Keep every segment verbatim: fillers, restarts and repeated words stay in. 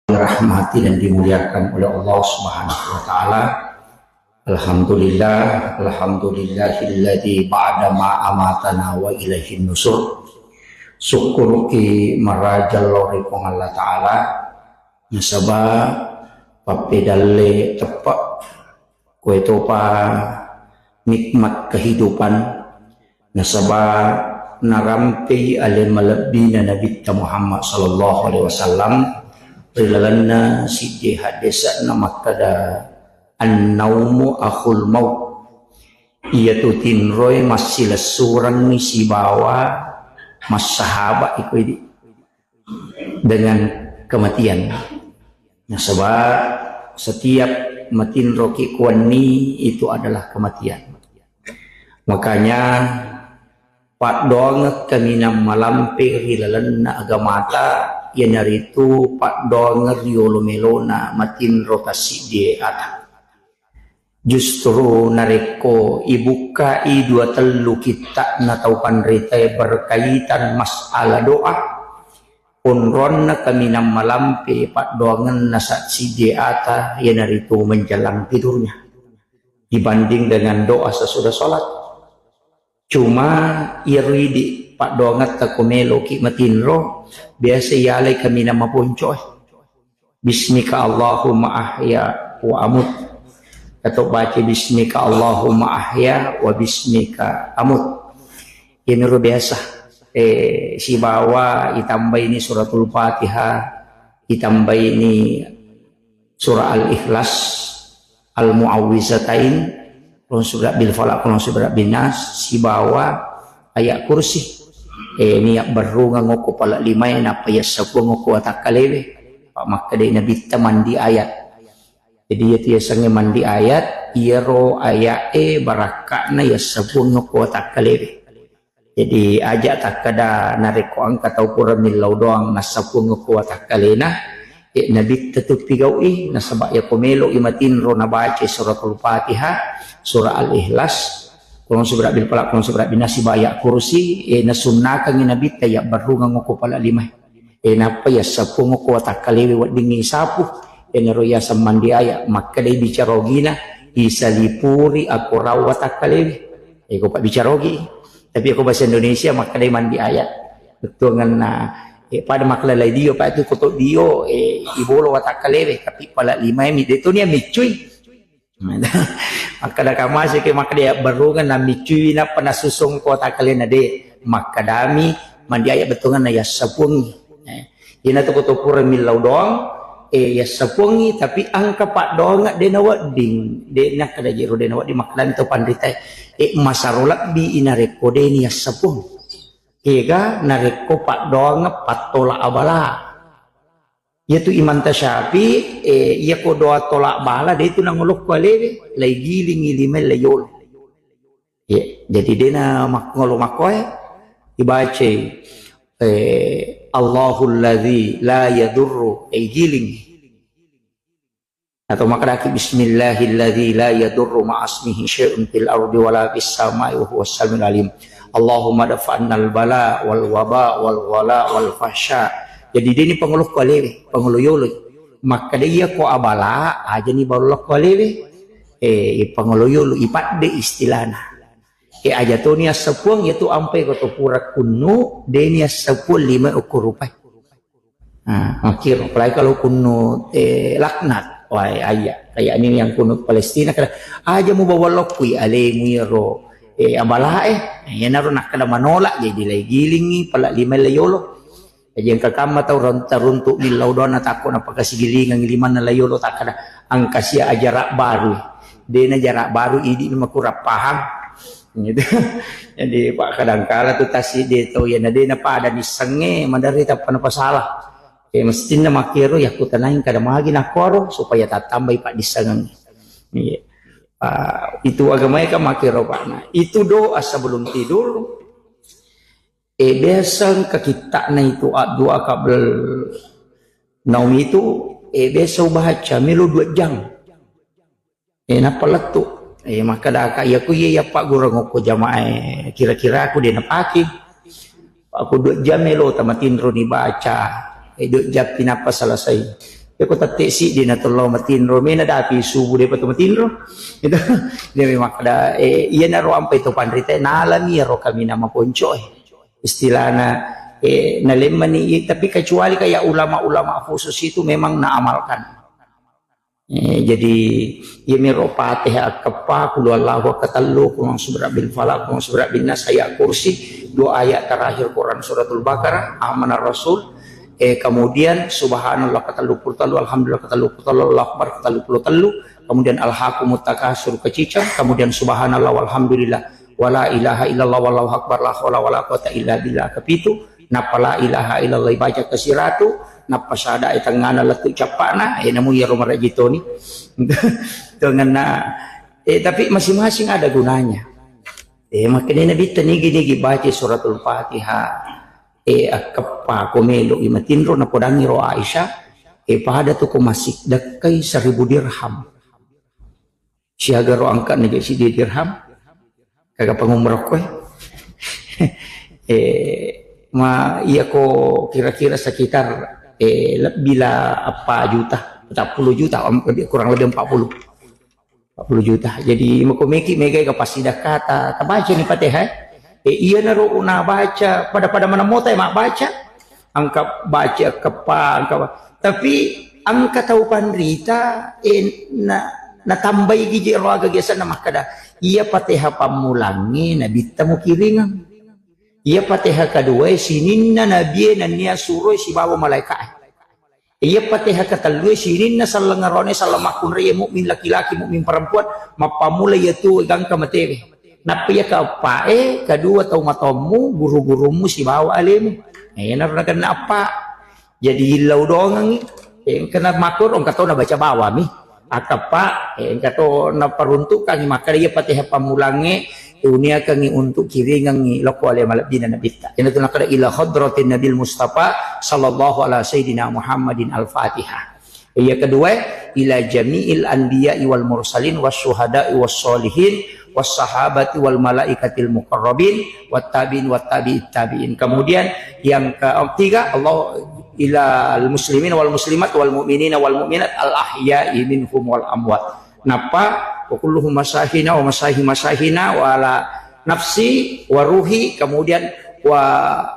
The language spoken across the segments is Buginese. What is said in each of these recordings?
Dirahmati dan dimuliakan oleh Allah Subhanahu wa Ta'ala. Alhamdulillah, alhamdulillahilladzi ba'da ma amatana wa ilaihin nusur. Sukkuruki maraja lao ri Puang Allah Ta'ala, nasaba pappedalle teppe' kuetopa nikmat kehidupan, nasaba narampei ale malebbina Nabitta Muhammad sallallahu alaihi wasallam ri lalenna siddi haddese'na makkeda, "An-naumu akhul maut." Iyatu tinroe massilessurengngi sibawa massahaba iko idi dengan kematian. Nasaba setiap matinroki kuwenni itu adalah kematian. Makanya paddoangeng kaminang malampe ri lalenna agamata, iyanaritu paddoangeng riolo melona matinro tassiddi ata. Justru narekko ibukkai dua tellu kitta'na tau panritae berkaitan masalah doa, onronna kaminang malampe paddoangenna sassiddi ata, iyanaritu menjelang tidurnya, dibanding dengan doa sesudah sholat. Cuma iyaro idi paddoangetta ko meloki matinro, biasa iyalai kaminang maponcoe. Bismika Allahumma ahya wa amut. Atau baca bismika Allahumma ahya wa bismika amut. Ini ro biasa. Eh, sibawa itambaini suratul Fatihah, itambaini surah Al-Ikhlas, Al-Muawwizatain, Qul a'udzu birabbil falaq, Qul a'udzu birabbin nas, sibawa ayat kursi. Eh, niat berrungeng okko pala limae, nappa yassapuang okko watakkalewe. Pak makkedai Nabitta mandi ayat. Jadi iyatu yasengnge mandi ayat, iyaro ayat e barakka'na yassapuang okko watakkalewe. Jadi aja takkeda narekko engka tau pura millau doang nassapuang ko watakkalena, e, Nabitta tu pigau'i, nasaba yako melo i matinro nabaca suratul Fatihah, surah Al-Ikhlas, Qul a'udzu birabbil falaq, Qul a'udzu birabbin nas, sibawa ayat kursi, e, nasunnakangi Nabitta yabbarrungeng ko pala lima. E, nappa yassapuang ko watakkalewe weddingngi sapu, enaro yaseng mandi aya, makkedai bicara ogina, isalipuri akorang watakkalewe. E, ko pabbicara ogi. Tapi ko bahasa Indonesia makkedai mandi aya. Bettuangenna, e, pada makkelalai dio, pa itu koto dio, e, ibolo watakkalewe, tapi pala lima mi, detoni ya miccui. Makkeda kamase ke makkeda ya barungan na miccui nappa nasusung ko takkalena de. Makkedami mandi aya bettuangenna yassapuangi. Eh, ina to koto pura millau doang, eh, yassapuangi tapi angka paddoang de nawedding, de nakkeda jero de nawedding makkedami to panrita, eh, masaro lebbi inarekko de ni yassapuang. Ega narekko paddoang pattola abala. Iyatu Imam Tasyafi, eh, iyako doa tolak bala, de tu nangolokko alewe, lai gilingi lima lai yolo. Ya, jadi dena makkolo makkoe, ibacai, eh, Allahul ladzi la yadurru, eh, giling. Atau makkedaki bismillahilladzi la yadurru ma'asmihi syai'un fil ardi wala fis sama'i wa huwas samiul alim. Allahumma dafa'annal bala wal waba wal wala wal fahsya. Jadi deni pangolokko alewe, pangolo yolo. Makkeda iya ko abala, aja ni balokko alewe. Eh, pangolo yolo, ipadde istilahna. Eh, aja toni assapuang, yatu ampai ko to pura kunnu, deni assapuang lima okko rupai. Ah, makkiro, apalagi kalau kunut, eh, laknat. Wah, ayya, kayak ini yang kunut Palestina, kada aja mu bawa lokui alemu yaro, eh, abalae. Nah, iyanaro nakkeda manolak, jadi lai gilingi pala lima lai yolo. Jadi engka kamma tau ron-, taruntuk millau doana takko napakasigilingang limanna lai yolo takkeda angka sia ajarak baru. Dena jarak baru idi makurang paham. Gitu. Jadi, Pak, kadangkala tu tassiddi to, iya na de na pada nissengnge, maderri tappa napasala. Eh, mestinna makkero yakkutanai kada magi nakkoro supaya tattambai paddissengeng. Iya. Ah, itu agamae kan makkero, Pak. Nah, itu doa sebelum tidur. Eh, biasa engka kitta'na itu, ah, doa qabl naum itu, eh, biasa ubaca melo dua jam. Eh, nappa lettu. Eh, makkedaka, iya ku iya, iya paggureng okko jamaah, eh, kira-kira aku de napake. Aku dua jam melo tamatinro ni baca. Eh, dua jam pi nappa selesai. Iyako tette siddi na tello matinro, mena dapi subuh depa to matinro. Itu dia memang ada, eh, iya naro ampai to panrita, nalami iyaro kami nama ponco, eh. Istilahna, eh, nalemmani, iya, tapi kecuali kayak ulama-ulama khusus itu memang naamalkan. Eh, jadi, iya miro Fatihah akeppa, kulu Allahu akatellu, kulu a'udzu birabbil falaq, kulu a'udzu birabbin nas, ayat kursi, dua ayat terakhir Quran suratul Baqarah, amanar rasul, eh, kemudian subhanallah ketellu puluh tellu, alhamdulillah ketellu puluh tellu, Allahu akbar ketellu puluh tellu, kemudian alhaakumut takasur kecicang, kemudian subhanallah walhamdulillah, wala ilaha illallah wallahu akbar, la haula wala quwata illa billah kepitu, nappa la ilaha illallah baca kesiratu, nappa sada e tengngana lettu cappana, eh, namu iyaro maraji toni. Tengenna, eh, tapi masing-masing ada gunanya. Eh, makanya Nabitta nigi-nigi baca suratul Fatihah, eh, akeppa ko melo i matinro, napodangi ro Aisyah, eh, pada tu ko masik dakkai seribu dirham. Siaga ro angka na jadi siddi dirham, kaga pangumroh koe. Eh, ma, iya ko kira-kira sekitar, eh, lebih lah empat juta, empat puluh juta, om-, lebih, kurang lebih empat puluh. Empat puluh juta. Jadi, mako meki mega ka pasti dakata, tabaca ni Fatihah, eh. Eh, iya naro una baca, pada-pada mana mota ya mak baca. Angka baca kepa, angka ba-, tapi angka tau panrita, eh, na, natambai gije roaga gesanna makkada, iya Fatihah pammulangnge nabitta mukiringeng. Iya Fatihah kedua sininna nabie nennia suroi sibawa malaikae. Iya Fatihah ketellue sininna selleng arone selleng makkunrai mukmin laki-laki, mukmin perempuan, mappammula iya tu gangka matewe. Nappa iya keeppae, kedua tau matommu, guru-gurummu sibawa alemu. Nah, iyanaro nakenna eppa. Jadi illau dongengngi. Eh, engkana makkoro, engka to nabaca bawami. Akeppa, eh, engka to naparuntukkangngi makkada iya Fatihah pammulangnge, uniakangngi untuk kiringengngi lokko ale malebbina nabitta. Iyanatu nakkada ila hadratin Nabil Mustafa sallallahu ala sayyidina Muhammadin al-Fatihah. Iya kedua, ila jami'il anbiya'i wal mursalin was syuhada'i was sholihin was sahabati wal malaikatil muqarrabin wat tabi'in wat tabi'it tabi'in. Kemudian yang ketiga, Allah ila al muslimin wal muslimat wal mu'minina wal mu'minat al ahya'i minhum wal amwat. Nappa wa kulluhum masahina wa masahi masahina wa ala nafsi wa ruhi, kemudian wa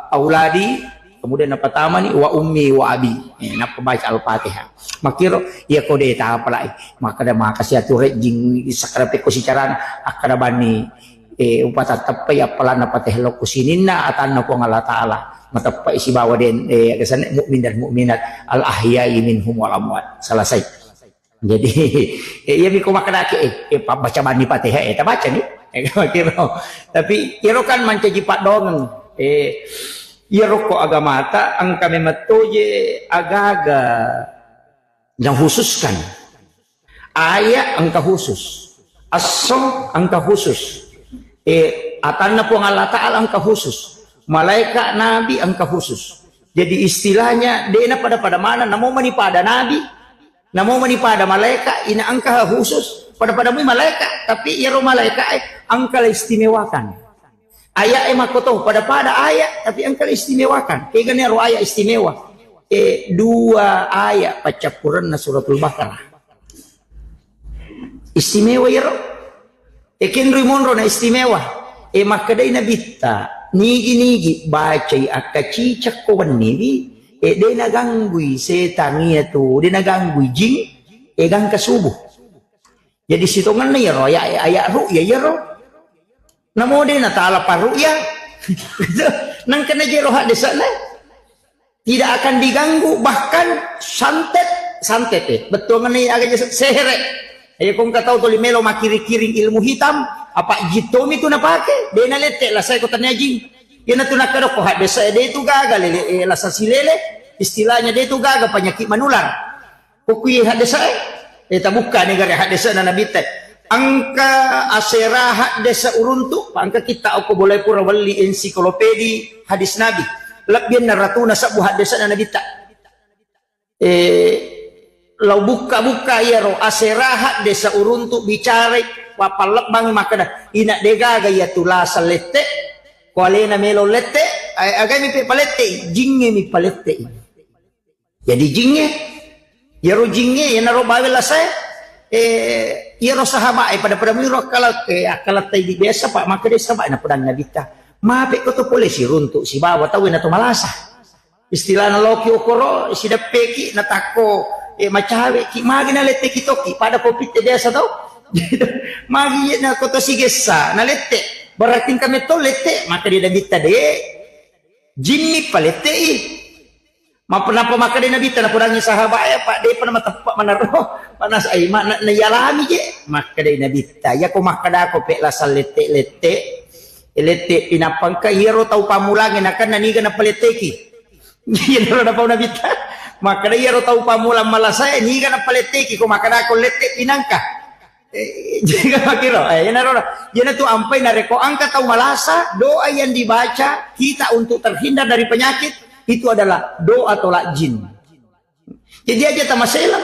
auladi, kemudian nappa tamani wa ummi wa abi. Eh, nappa baca Al-Fatihah. Makkiro, iya ko de tapalai. Makkada makasi atu rejjing sakkara pekko sicarana, akkada bani, eh, upatatteppai appalanna Fatihah lokko sininna atanna Puang Allah Ta'ala. Mateppai sibawa den, eh, kesanna mukmin dan mukminat al ahya'i minhum wal amwat. Selesai. Jadi, eh, iya miko makkedaki, eh, eh, pabbaca bani Fatihah, eh, tabaca ni. Eh, kira. Tapi, iyaro kan mancaji paddongeng. Eh, iyaro ko agamata, engka memang toje agaga nakhususkan. Ayat engka khusus. Asso engka khusus. Eh, atanna Puang Allah Ta'ala engka khusus. Malaikat Nabi engka khusus. Jadi istilahnya, dena pada-pada mana, namo mani pada Nabi, Namo mani pada malaika, ina engka khusus, pada-pada mui malaika, tapi iyaro malaika e engka la istimewakan. Ayat e makkoto, pada-pada ayat, tapi engka la istimewakan. Kegani aro ayat istimewa. Eh, dua ayat paccappurenna suratul Baqarah. Istimewa iyaro. E, kenroi monro na istimewa. E, makkedai Nabitta, nigi-nigi bacai akkacicekko wenniwi, e, de naganggui setang iya tu, de naganggui jing, e, gangka subuh. Jadi sitongenna iyaro aya, aya ru'ya iyaro. Namo de natala pa ru'ya. Nangkana jero haddese'na. Tidak akan diganggu, bahkan santet, santet, eh. Bettuangenna aga je sehere. Ayo kong katau toli melo makiring-kiring ilmu hitam, apa jittomi tu napake, de nalette lasai ko tania jing. Iyana tu nakkadokko haddesa de tu gaga lele, eh, lasa silele, istilahnya de tu gaga penyakit menular. Ko kui haddesa e, eh, tabukka ni gare haddesa na Nabitta. Engka asera haddesa uruntu, pa engka kitta okko bolai pura welli ensiklopedi hadis Nabi. Lebbianna ratuna sebbu haddesa na Nabitta. Eh, lau bukka-bukka iyaro asera haddesa uruntu bicarai, wapallebbangi makkeda, ina degaga iya tu lasa lette, ko alena melo lette, ai-, agai mi pe palette, jingnge mi palette. Jadi jingnge, Iyaro jingnge, iyanaro bawe lasae, eh, iyaro sahabae pada-pada muiro akkala, eh, akkalatta idi biasa, Pak, makkeda sahabae napodangi Nabitta, "Mape ko to pole siruntu sibawa tauwe na to malasa." Istilahna loki okoro, sideppeki, natakko, eh, macaweki, magi naletteki tokki, pada kopitte biasa tau. Magi na ko to sigessa, nalette. Berarti engka metto lette, makkeda Nabitta de, jimmi palettei. Mappa-, nappa makkeda Nabitta, napodangi sahabae, "Pak, depa na mateppe manaro." Panas ai, ma-, na-, naiyalami je. Makkeda Nabitta, "Iyako makkedako pe lasa lette-lette, lette pinappa engka iyaro tau pammulangnge nakenna niga napaletteki." Iyanaro napau Nabitta. Makkeda, "Iyaro tau pammulang malasae niga napaletteki ko makkedako lette pinangka." Eh, jadi makkiro, eh, iyanaro, iyanatu ampai narekko engka tau malasa, doa yang dibaca kita untuk terhindar dari penyakit itu adalah doa tolak jin. Jadi aja tamasela,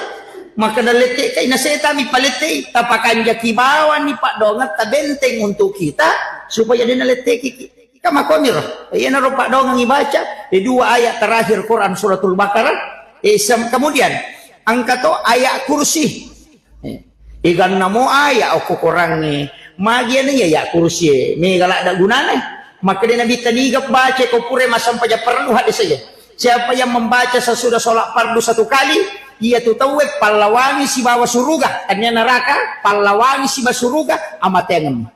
makkeda lettekai, nasetami palettei, tapakanjaki bawani paddoangetta benteng untuk kita supaya de naletteki. Kan makkoniro. Iyanaro paddoangengngi baca, eh, dua ayat terakhir Quran Suratul Baqarah. Eh, sem-, kemudian engka to ayat kursi. Eh, egannamo ayat okko Qurangnge. Magi anu iya ayat kursi e. Mega ladda gunana. Makkeda Nabitta, niga baca ko pura massempajang parellu hadde saja. Siapa yang membaca sesudah sholat fardu satu kali, iya tu tauwe pallawangi sibawa suruga. Tania neraka, pallawangi sibawa suruga, amateangemmi.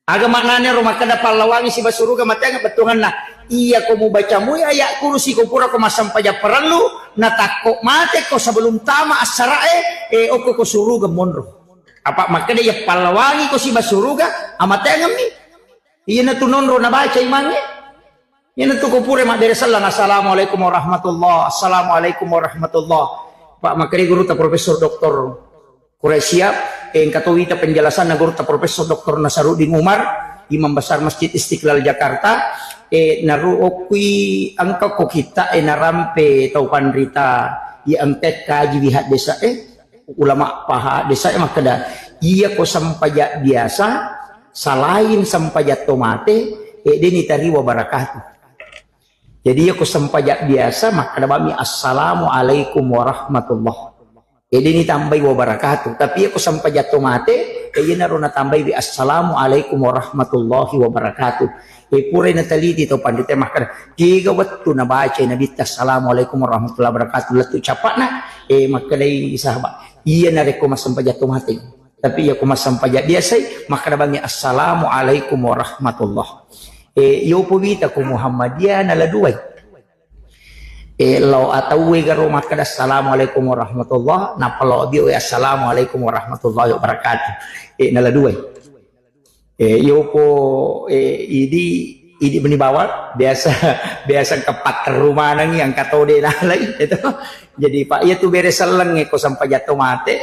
Aga maknana ro makkeda pallawangi siba suruga, matengnga bettuanganna. Iya ko mubaca mui ayat kursi ko pura ko massempajang parellu, natakko mate ko sebelum tama assara'e, eh, okko ko suruga monro. Apa makkeda iya pallawangi ko siba suruga, amatengemmi. Iyanatu nonro nabaca imangnge. Iyanatu ko pura mabbere selleng, "Assalamualaikum warahmatullah, assalamualaikum warahmatullah." Pak makkeda gurutta Profesor Doktor Quraish Shihab, eh, engka to wita penjelasanna gurutta Profesor Doktor Nasaruddin Umar, Imam Besar Masjid Istiqlal Jakarta, eh, naru okkui engka ko kitta, eh, narampe tau panrita, iya engka kaji wi haddesa, eh, ulama paha desa, eh, makkeda, iya ko sempajang biasa, selain sempajang to mate, eh, deni tariwa barakatuh. Jadi, iya ko sempajang biasa, makkeda bami, "Assalamualaikum warahmatullah." Jadi, nitambai wabarakatuh. Tapi, iya ko sempajang to mate, eh, iyanaro natambaiwi, "Assalamualaikum warahmatullahi wabarakatuh." Eh, purai nataliti to pandita makkeda, "Tiga wettu nabaca Nabitta, Assalamualaikum warahmatullahi wabarakatuh." Lettu capakna, eh, makkedai sahabat, "Iya narekko massempajang to mate." Tapi iya ko massempajang biasai, makkeda bangi, "Assalamualaikum warahmatullah." Eh, yopo wita ko Muhammadiyah nala duai. Eh, lao atauwe garo makkeda, "Assalamualaikum warahmatullah," nappa lao bioe, "Assalamualaikum warahmatullahi wabarakatuh." Eh, nala duai. Eh, yopo, eh, idi, idi meni bawang, biasa, biasa engka patteru manengi, engka tode nalai, itu. Jadi, Pak, iya tu bere selleng, eh, ko sempajang to mate,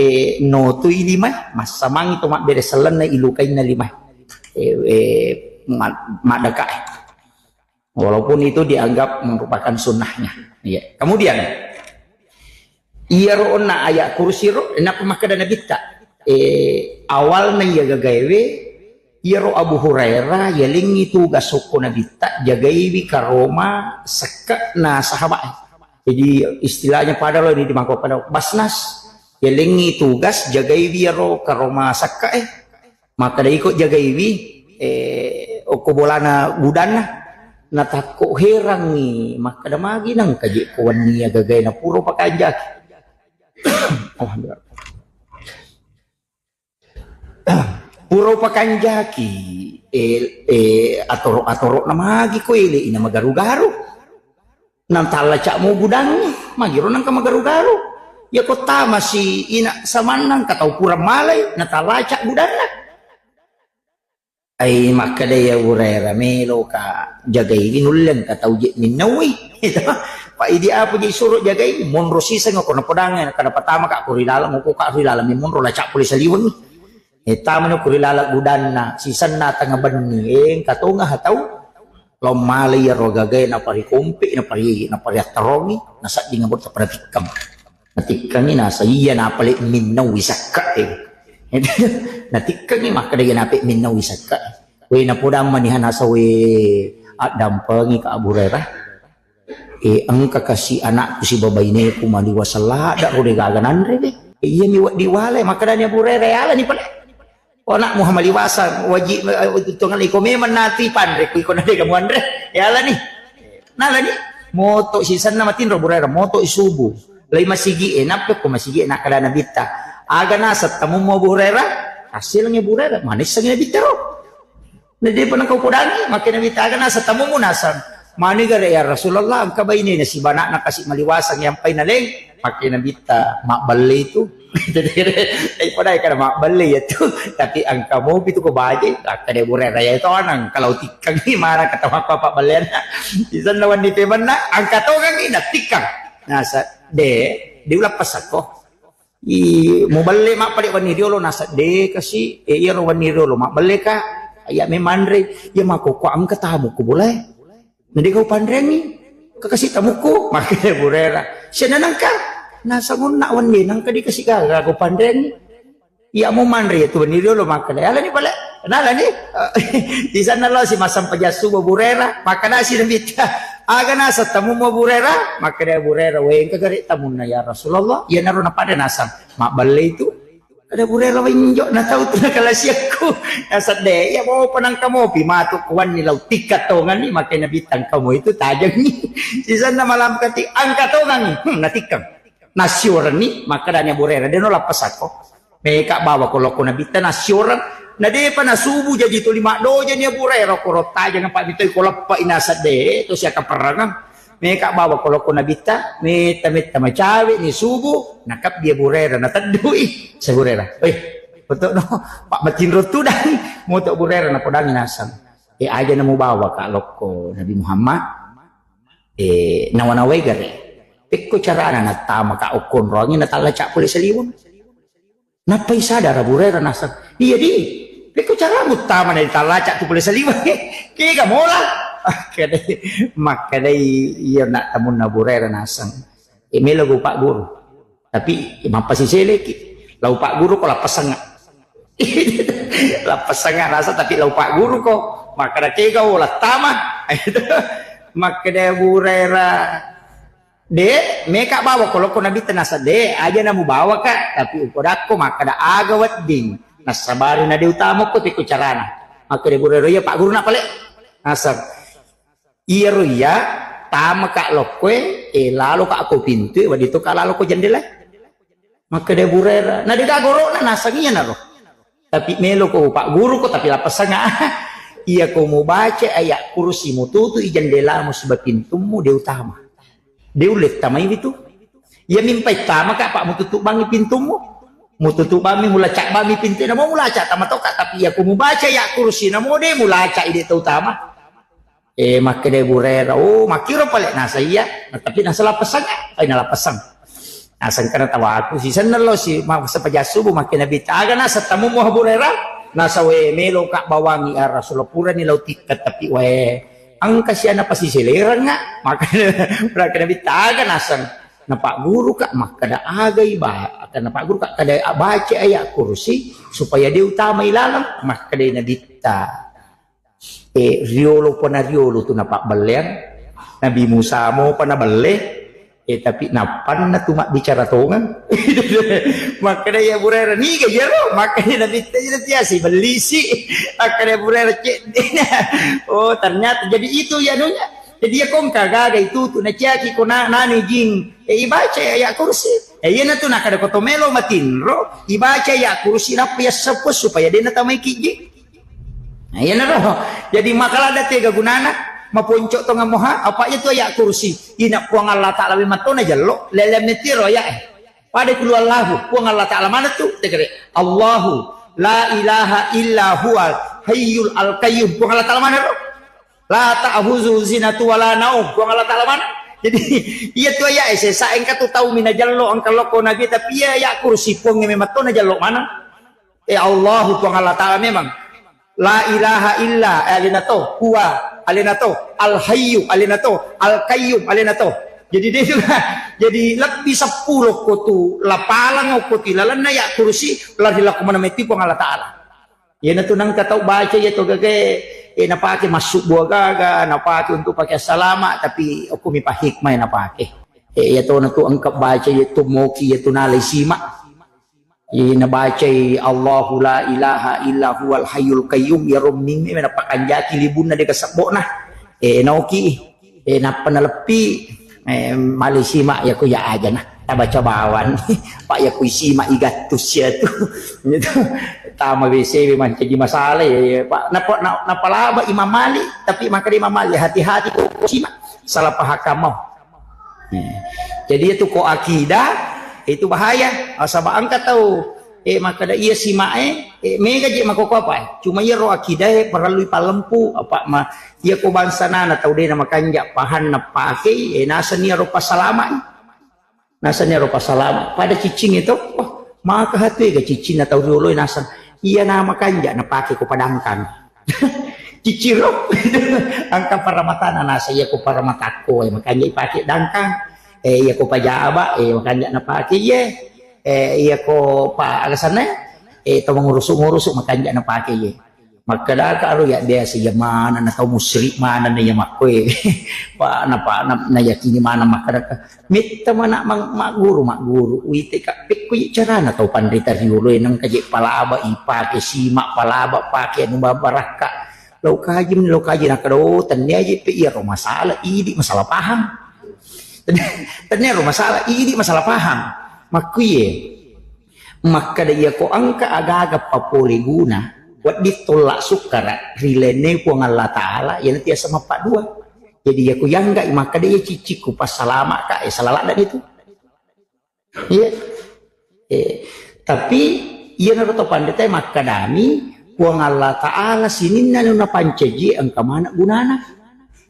eh, notui limae, massamangi to mabbere sellenna ilukainna limae. Eh, eh, ma-, maddeka, eh. Walaupun itu dianggap merupakan sunnahnya. Iya. Kemudian, iyaro onna ayat kursi ro, enapa makkeda Nabitta? Eh, awalna iya gagaewe, iyaro Abu Hurairah, yalengngi tugas okko Nabitta, jagaiwi karoma sekke'na sahabat. Jadi, istilahnya pada lo ini di mangkok pada basnas, yalengngi tugas, jagaiwi iyaro karoma sekke'e. Makkeda iko jagaiwi, eh, okko bolana gudanna. Natakko herangngi, makkeda magi nangka je ko wenni iya gagae na puro pakanjaki. Alhamdulillah. Puro pakanjaki, eh, eh, atoro-atoro na magi ko ele ina magaru-garu. Nang tallacak mo gudangngi, magiro nangka magaru-garu. Iya ko tamasi ina samanna engka tau pura malai, natallacak gudanna. Ai makkeda iya Hurairah, "Meloka jagaiwi nulle engka tau je minnaui." Itu. Pa idi apa je suro jagai, monro siseng ko napodangngi, kada patama ka ko ri laleng, ko ka ri laleng, monro lacak pole saliwengngi. Eh, tamani ko ri laleng gudanna, sisenna tengnga benni, eh, engka tonga tau, lao malai iyaro gagae naparikompe, napari-, napariattarongi, nasedding abot pada tikkeng. Natikkengi nasa iya napale minnau wi sakka, eh. Natikkengi makkeda iya nape minnau wi sakka. We napodang maniha nasa we addampengi ka Abu Hurairah. Eh, engka kasi anakku sibawa baineku maliwaseng ladda ro de gaga nanre de. Eh, iya mi wedding wale, makkedani Abu Hurairah, "Yalani pale. Ko anakmu maliwaseng, wajib, eh, eh, tongeng iko memang nati panre, ku iko na de gamu anre. Yalani." Nalani, moto sisenna matinro Abu Hurairah, moto subuh. Lai masigi e, nappa ko masigi e, nakkeda Nabitta, "Aga naseng tamummu Abu Hurairah?" Tasselengi Abu Hurairah, manissengi Nabitta ro. Na depa nengka upodangi, makkeda Nabitta, "Aga naseng tamummu?" Naseng. Mani gare, "Ya Rasulullah, engka bainena sibanakna kasi maliwaseng yampai naleng." Makkeda Nabitta, "Mabballe itu." Jadi, eh, pada kada mabballe ya tu, tapi engka mopi tu ko baje, makkeda Abu Hurairah, "Ya itu anang, kalau tikkang ni mana kata apa pabballeanna." Di sana wani pemanna, engka tongengi na tikkang. Naseng, "De, diulappasakko." I, muballe mappale wenni riolo, naseng, "De kasi, e, iyaro wenni riolo mabballe ka, iya memanre, iya makkokko engka tamu ku bolae. Na de gau panreangi, ka kasi tamukku." Makkeda Abu Hurairah, "Siana nengka?" Naseng, "Onna wenni nengka de kasi gaga gau panreangi. Iya mu manre iya tu wenni riolo." Makkeda, "Alani pale." Nalani, di sana lo si massempajang subuh Abu Hurairah, makkedasi Nabitta, "Aga naseng tamummu Abu Hurairah?" Makkeda Abu Hurairah, "Weh, engka gare tamunna ya Rasulullah." Iyanaro napada naseng, "Mabballe itu." Kada Abu Hurairah, "Wah, injo na tau tu nakalasiakku." Naseng, "De, iya mopa nengka mopi matu kuwanni lau tikka tongenni." Makkeda Nabitta, "Engka mo itu tajengi." Sisenna malam kati, engka tongengi. Hmm, natikkang. Nasiurenni, makkedani Abu Hurairah, "De no lappasakko." Meka bawa ko lokko Nabitta nasioreng. Na depa nasubu jaji tuli maddojani Abu Hurairah, koro tajang apa mitoi ko leppa inaseng de to siakaperrangeng. Meka bawa ko lokko Nabitta, metta-metta macawe ni subu, nakabbi Abu Hurairah, nateddui. Sa Abu Hurairah, "Weh, untuk no, Pak matinro tudang." Moto Abu Hurairah napodangi naseng. "Eh, aja namu bawa ka lokko Nabi Muhammad. Eh, nawa-nawai gare. Pekko carana nattama ka okkonroangi natalla ca pole saliweng." Nappai sadar Abu Hurairah naseng, "Iya di, pekko caramu tama na ditallaca tu pole saliweng? Kega mola?" Makkedai, makkedai iya na tamunna Abu Hurairah naseng, "E, melo go Pak Guru. Tapi mappasiseleki. Lau Pak Guru ko lappasengnga." Lappasengnga naseng, "Tapi lau Pak Guru ko." Makkeda, "Kega ola tama?" Makkeda Abu Hurairah, "De, meka bawa ko lokko Nabitta." Naseng, "De, aja namu bawa ka, tapi upodakko makkeda aga wedding. Nassabari na de utama ko pekko carana." Makkeda Abu Hurairah, "Iya Pak Guru na pale." Naseng, "Iyaro iya, tama ka lokkoe, e lalo ka ko pintue, wedding to ka lalo ko jendela." Makkeda Abu Hurairah, "Na de gaga goro'na?" Naseng, "Iyanaro. Tapi melo ko Pak Guru ko, tapi lappasengnga. Iya ko mubaca ayat kursi, mututu i jendelamu siba pintummu, de utama. De ulle tamai witu. Iya mimpai tama ka, Pak, mututu bangi pintummu. Mututu bangi, mulaca bangi pintu, namo mulaca tama to ka, tapi iya ko mubaca ayat kursi, namo de mulaca i de to utama." Eh, makkeda Abu Hurairah, "Oh, makkiro pale." Naseng, "Iya." Nah, tapi naseng lappasengnga, pai nalappaseng. Naseng kana tawaku, sisenna lo si, ma-, sepaja subuh, makkeda Nabitta, "Aga naseng tamummu Abu Hurairah?" Naseng, "We, melo ka bawangi ya Rasulullah, purani lau tikka, tapi we, engka siana pasiselereng nga." Makkeda, makkeda Nabitta, "Aga naseng?" "Na Pak Guru ka makkeda agai ba-, na Pak Guru ka kada baca ayat kursi supaya de utama i laleng." Makkeda Nabitta, Eh, riolo pa na riolo tu napabbelleang. Nabi Musa mopa naballe, eh, tapi nappanna tu mabbicara tongeng. Makkeda ya Abu Hurairah, "Niga iyaro?" Makkeda Nabitta, "Iya tiasi bellisi." Makkeda Abu Hurairah, "Cedde." Oh, ternyata jadi itu ya anunya. Jadi ya kongka gaga itu tu naciaki ko na-, nani jing. Eh, ibaca ya, ya kursi. Eh, iya natu nakada ko to melo matinro, ibaca ya kursi nappa ya seppo supaya de natamai ki jing. Nah, iyanaro. Jadi, maka ladda tega gunana maponco tongeng moha, apa iya tu ayat kursi. Ina Puang Allah Ta'ala memang to najello, lele metiro ayat e. Pada kulu Allahu, Puang Allah Ta'ala mana tu? Tegere, "Allahu la ilaha illa huwal hayyul al qayyum." Puang Allah Ta'ala mana tu? "La ta'khuzuhu sinatun wa la naum." Puang Allah Ta'ala mana? Jadi, iya tu ayat e, sesa engka tu tau mi najello, engka lokko nabi, tapi iya ayat kursi, Puang memang to najello mana? Eh, Allahu Puang Allah Ta'ala memang. La ilaha illa, eh, alena to, huwa, alena to, al hayyu, alena to, al qayyum, alena to. Jadi de juga, jadi lebbi seppulo ko tu lapalang ko ti lalenna ya kursi, lari lako mana meti Puang Allah Ta'ala. Iyana tu nangka tau baca ya to gage, Eh, napake massubbu agaga, napake untuk pake salama, tapi okko mi pa hikmah napake. Eh, iya tona tu engka baca iya tu moki iya tu nalai sima. Eh, nabacai Allahu la ilaha illa huwal hayyul qayyum, iya rommingnge napakanjaki libunna de kasebbo'na. Eh, naoki. Eh, nappa naleppi, eh, male sima iya ko iya ajana. Tabaca bawang. Pak iya ko isima igattus iya tu. Itu. Tama W C mancaji masalah iya, iya. Pak, napa, na-, napalaba Imam Malik, tapi makkeda Imam Malik, hati-hati ko sima. Salah paham kamu. Eh. Jadi itu ko akidah, itu bahaya. Ah, saba engka tau, eh, makkeda iya simae, eh, mega je makoko apa? Cuma iya ro akidah, eh, parellu ipalempu, apa ma, iya ko bangsa nana tau de na makanja pahan napake, eh, naseng iya ro pasalama. Naseng iya ro pasalama. Pada cicing itu, wah, maka hatu ega cicing na tau riolo naseng. Iya na makanja napake ko padangkang. Ciciro. Engka paramatana nasa iya ko paramatakko, eh, makanja ipake dangkang. Eh, iya ko pajaba, eh, makanja napake iye. Eh, iya ko pa alasanna, eh, to mangurusu-ngurusu makanja napake iye. Makkedaka aro iya biasa iya mana na tau musyrik mana na iya makkoe. Pa na pa na, nayakini mana makkedaka. Metta mana mang-, magguru, magguru. Wite ka pekko carana tau panrita riolo e nengka je palaba ipake sima palaba pake anu babarakka. Lau kaji, lau kaji nakkeda, oh, tennia je pe iya ro masalah, idi masalah paham. Tennia ro masalah, idi masalah paham. Makkuye. Makkeda iya ko engka agaga papole guna, wedding tolla sukkara ri lainna Puang Allah Ta'ala, iya nanti asa mappaddua. Jadi iya ko yangga makkeda iya cicikku passalamaka, eh, salah ladda itu. Iya. Eh, tapi iyanaro to pandita makkedami Puang Allah Ta'ala sininna nu napancaji engka maneng gunana.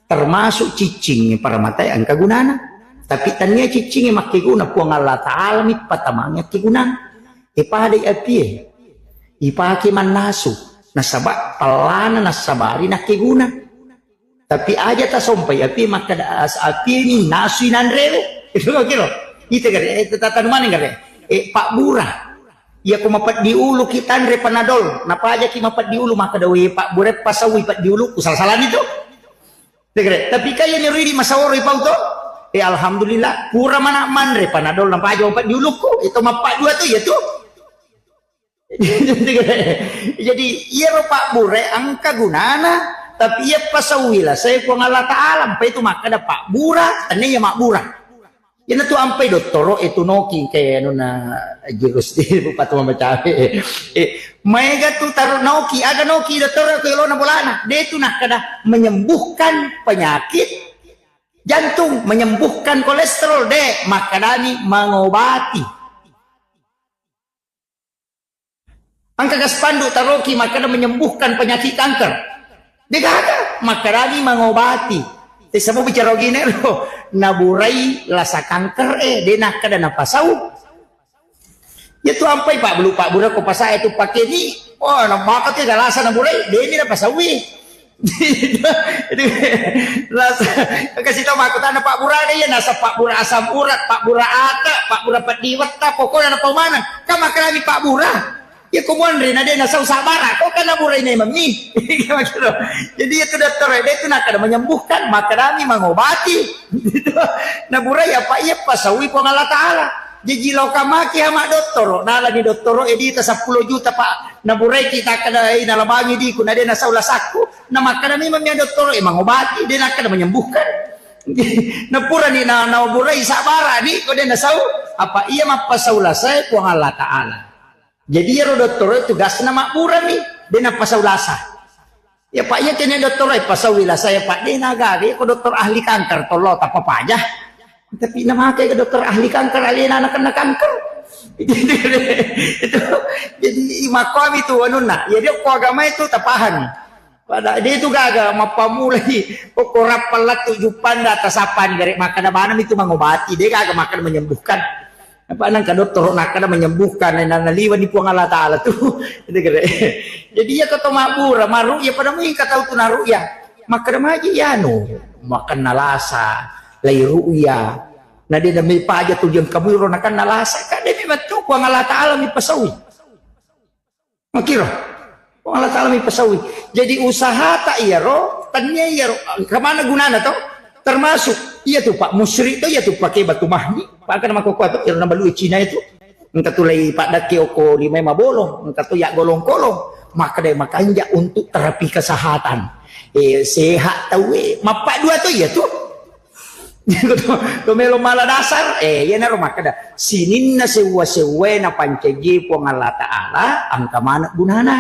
Termasuk ciccingnge paramatae engka gunana. Tapi tania ciccingnge makkeguna Puang Allah Ta'ala mi patamangngi akkegunana. E padai apie. Ipake mannasu. Nasaba pellana nassabari nakkeguna. Tapi aja tasompai api makkeda as-, api ni nasui nanrewe. Itu kira. Itu kira. Eh, tata maneng kira. Eh, Pak Bura. Iya ko mapeddi ulu ki tanre panadol. Napajaki mapeddi ulu makkeda we Pak Bura pasaui peddi uluku. Salah-salah itu. Degre. Tapi kaya ni ridi masaworo ipau to. Eh, alhamdulillah. Pura mana manre panadol napaja mapeddi uluku. Itu mapeddi dua tu ya tu. Jadi, iyaro pabbura engka gunana, tapi iya pasaui lasai Puang Allah Ta'ala, mpa itu makkeda pabbura, tennia iya mabbura. Iyanatu ampai dottoro e tunoki ke anunna jurus di bupati mamacawe. Eh, maega tu taru noki, aga noki dottoro ke lona bolana. De tu nakkeda menyembuhkan penyakit jantung, menyembuhkan kolesterol, de, makkedani mengobati. Engka ga spanduk taroki makkeda menyembuhkan penyakit kanker? Degaga, makkedani mengobati. Te sabo bicara gini lo, naburai lasa kanker e, de nakkeda napasau. Ya tu ampai Pak Belu, Pak Bura ko pasai tu pakai ni. Oh, na maka tu galasa naburai, de ni napasaui. Itu, itu, lasa, kasih tahu aku tanda Pak Bura ada ya, nasa Pak Bura asam urat, Pak Bura ata, Pak Bura pediwetta, pokoknya apa mana? Kan makarani Pak Bura. Ya kau muanre na de nasau sabara, kau kan naburai ne mami. Gitu. Jadi itu dokter, dia itu nak ada menyembuhkan, makarani mengobati. Gitu. Naburai apa iya pasaui Puang Allah Ta'ala. Jaji lao kamaki ama dottoro, nalani dottoro edita seppulo juta Pak. Naburai kita kada, eh, nalabangi diku, na de nasau lasakku. Na makkeda memang mia dottoro, eh, mengobati, de nakkeda menyembuhkan. Napurani na, naburai sabara ni, ko de nasau, apa iya mappasau lasai Puang Allah Ta'ala. Jadi iyaro dottoro tugasna mabbura mi, de nappasau lasa. Ya Pak, iya kene dottoro e pasaui lasa ya Pak, de nagaga, iya ko dokter ahli kanker tollo tappa paja. Tapi namake ke dokter ahli kanker, alena anak kena kanker. Itu, jadi makomi tu anunna. Jadi ko agama itu tapahami. Pada de itu gaga mappamulai ko rappa lattu juppanda tasapani gare makkeda maneng itu mengobati, de gaga makkeda menyembuhkan. Apa nangka dottoro nakkeda menyembuhkan, na, naliwani Puang Allah Ta'ala tu. Itu kira. Jadi iya kata mabbura, maru'ya pada mui kata tu naru'ya. Makkeda maji ya anu, makan nalasa, lai ru'ya. Na de nami paja tu yang kamu ro nakan nalasa, kan de memang tu Puang Allah Ta'ala mi pasaui. Makiro. Puang Allah Ta'ala mi pasaui. Jadi usahata iyaro, tania iyaro, kemana gunana to? Termasuk iya tu Pak musyrik to, iya tu pakai batu mahni. Pak kan makokko to, iyaro nabalui Cina itu. Engka tu lai paddakke oko limai mabolong, engka tu ya golong-kolong. Maka dai makanja untuk terapi kesehatan. Eh, sehat tau eh. Mappa dua to iya tu. To, to melo mala dasar, eh, iyanaro makkeda, sininna sewwa-sewwae napancaji Puang Allah Ta'ala, engka maneng gunana.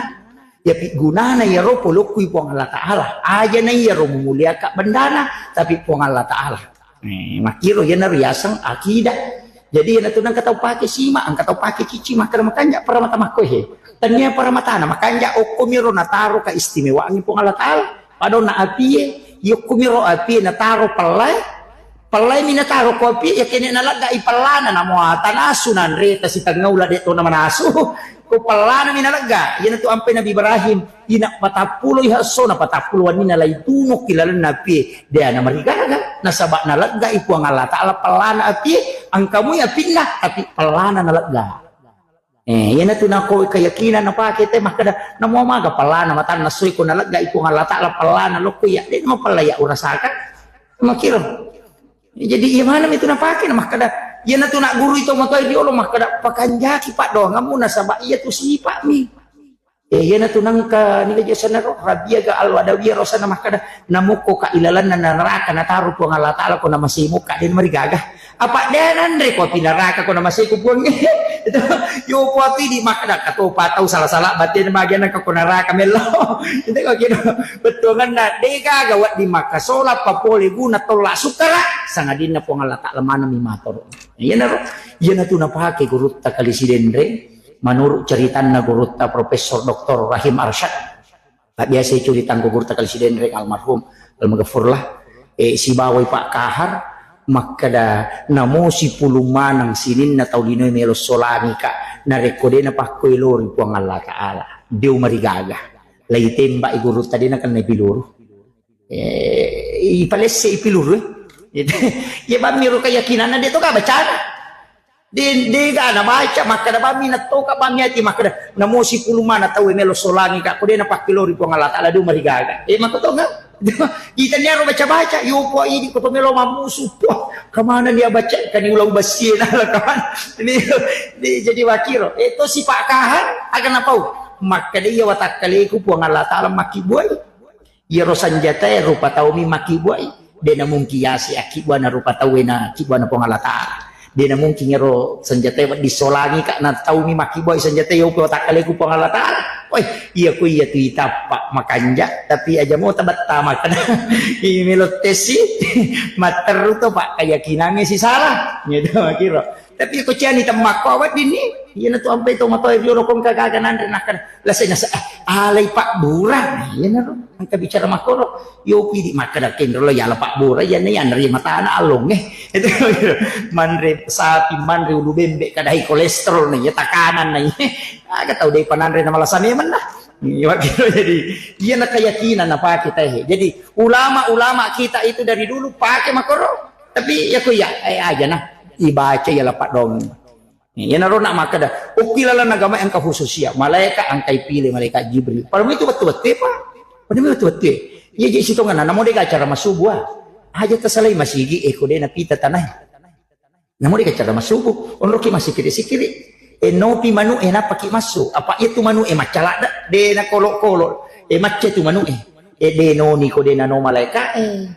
Yapi gunana iyaro polokkui Puang Allah Ta'ala. Aja na iyaro mumuliaka bendana, tapi Puang Allah Ta'ala. Eh, makkiro iyanaro yaseng akidah. Jadi iyanatu engka tau pake sima, engka tau pake cici, makkeda makanja paramata makko he. Tania paramatana, makanja okkomiro nataro keistimewaangngi Puang Allah Ta'ala. Padona apie, yokkumiro apie nataro pellae, pellae mi nataro ko apie, ya kene nalegga i pellana, namo tanasu nanre ta sitengnga ula de to namanasu. Ko pellana mi nalegga, iyanatu ampe Nabi Ibrahim, ina patappulo i esso na patappulo wenni nalai tunuk ki lalenna apie, de ana marigaga, nasaba nalegga i Puang Allah Ta'ala pellana apie, engkamui apinna, tapi pellana nalegga. Eh, iyanatu nako keyakinan napake te makkeda, namo maga pellana matanna soi ko nalegga i Puang Allah Ta'ala pellana lokko iya, de mo pella iya urasaka. Makkiro. Jadi iya maneng itu napake na makkeda, iyanatu nak guru itu makai riolo makkeda, pakanjaki paddoangemmu nasaba iya tu sipa'mi. Eh, iyanatu nangka nila jasana ro, Rabiaga Al-Adawiya rosana makkeda, namukko ka ilalanna neraka nataro Puang Allah Ta'ala ko namasei mukka de marigaga. Apa de nanre ko api neraka ko namasei ku Puang. Itu, yo ko api di makkeda, katopa tau salah-salah, batin magiana ko neraka mello. Itu ko kira, bettuanganna, de gaga wedding makkasola, papole guna tolla sukkara, sangadinna Puang Allah Ta'ala maneng mi matoro. Iyanaro, iyanatu napake gurutta Kali Sidenreng, menurut ceritanna gurutta Profesor Doktor Rahim Arsyad. Biasa curitangku gurutta Kali Sidenreng almarhum, almaghfurlah, eh, sibawai Pak Kahar, makkeda, namo sipulung maneng sininna tau linoe melo solangi ka, narekko de napakkoi lori Puang Allah Ta'ala, de marigaga. Lai tembak i gurutta de nakenna piluru. Eh, ipalesse i piluru, eh. Iya bammi ro keyakinanna de to ka bacana. De, de ga nabaca, makkeda bammi nattoka bammi ati makkeda, namo sipulung maneng tau melo solangi ka, ko de napakkoi lori Puang Allah Ta'ala, de marigaga. Eh, makko to ga? Itaniaro baca-baca, yo po idi ko to melo mammusu, po, kemana dia baca, kani ulau basie nala kemana. Ini, ini jadi wakiro. Eh, to si Pak Kahar, aga napau. Makkeda iya watakkaleku Puang Allah Ta'ala makkibuai. Iyaro sanjatae rupa taumi makkibuai, de namungkin yase akkibuana rupa tauwe na kibuana Puang Allah Ta'ala. De namungkin iyaro sanjatae wedding solangi ka na taumi makkibuai sanjatae, yope watakkaleku Puang Allah Ta'ala. Oi, iya ko iya tu itappa makanja, tapi aja mo tabetta makkeda. I melo tesi, matteru to Pak, keyakinangnge sisala. Gitu kiro. Tapi ko ciani temmakko weddinni, iyanatu ampai to matoa riolo kongka gaga nanre nakkeda. Lasai nasa, ah, alai pabbura. Nah, iyanaro engka bicara makkoro. Yopi di makkeda kenro lo yala pabbura, iyanna yanre matana allongnge. Itu manre sapi, manre ulu bembe, kadai kolesterol na iya, tekanan na iya. Aga tau dei pananre na malasa memang nah. Iya, gitu. Jadi, iyana keyakinan napake tahe. Jadi, ulama-ulama kita itu dari dulu pake makkoro. Tapi ya ko ya, eh, aja nah. Ibaca ya lapak dong. Iyanaro nak makkeda, okki lalang agama engka khususia, malaika engka ipile, malaikat Jibril. Padahal itu wettu-wettu, Pak. Padahal wettu-wettu. Iya, jadi sitongan, namo dega acara masubu, ah. Aja tasalai masigi, eh, ko de napita tanah. Namo dega acara masubu, onroki masikiri-sikiri. Eh, nopi manu, eh, napaki masu. Apa itu manu, eh, macala de, de na kolo-kolo. Eh, macce tu manu, eh. Eh, de noni ko de nano malaika, eh.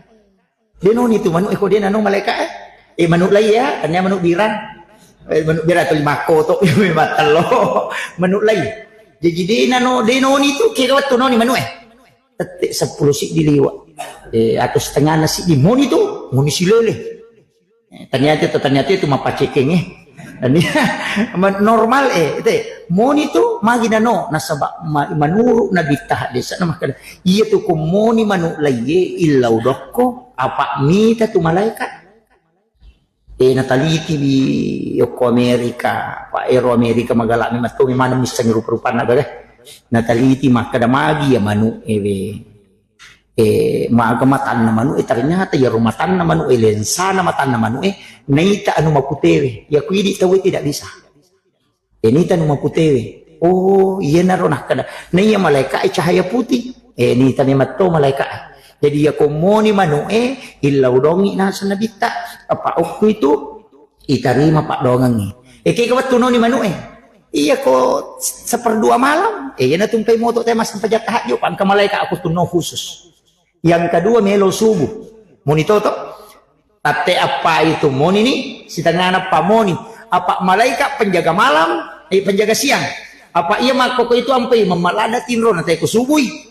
De noni tu manu e ko de nano malaika e. Eh, manu lai ya, tania manu birang. Eh, manu birang tu lima koto, matello. Manu lai. Jadi de nano, de noni tu kira wettu noni manu e. Tette seppulo siddi liwa. Eh, atau setengah nasi di moni tu, moni silele. Eh, ternyata itu, ternyata itu mapacekeng eh. Dan dia, ma-, normal eh, itu eh. Moni tu magi nano, nasaba ma-, manuru Nabi taha desa na makkeda, iya tu ko moni manu laiye illau dokko, apa mita tu malaikat. Eh, nataliti bi yokko Amerika, Pak, ero Amerika magala memang tu memang missengi rupa-rupanna bere. Nataliti makkeda magi ya manu ewe. Eh, maga matanna manu e, ternyata ya matanna manu e, lensana matanna manu e, naita anu maputewe. Ya ku idi tawe tidak bisa. Eh, naita anu maputewe. Oh, iyanaro nakkeda. Na iya malaeka e cahaya putih. Eh, nita memang to malaeka e. Jadi iya ko moni manu e, illau dongi naseng nabitta. Apa okku itu itarima paddoangengngi. Eh, kega wettu noni manu e. Iya ko seperdua malam. Eh, iyana tumpai moto te massempajang tahajud, pangka malaeka aku tunno khusus. Yang kedua melo subuh. Moni toto. Tatte appa itu moni ni, sitengana pa moni. Apa malaika penjaga malam, eh, penjaga siang. Apa iya makkoko itu ampai mammalada tinro na teko subui.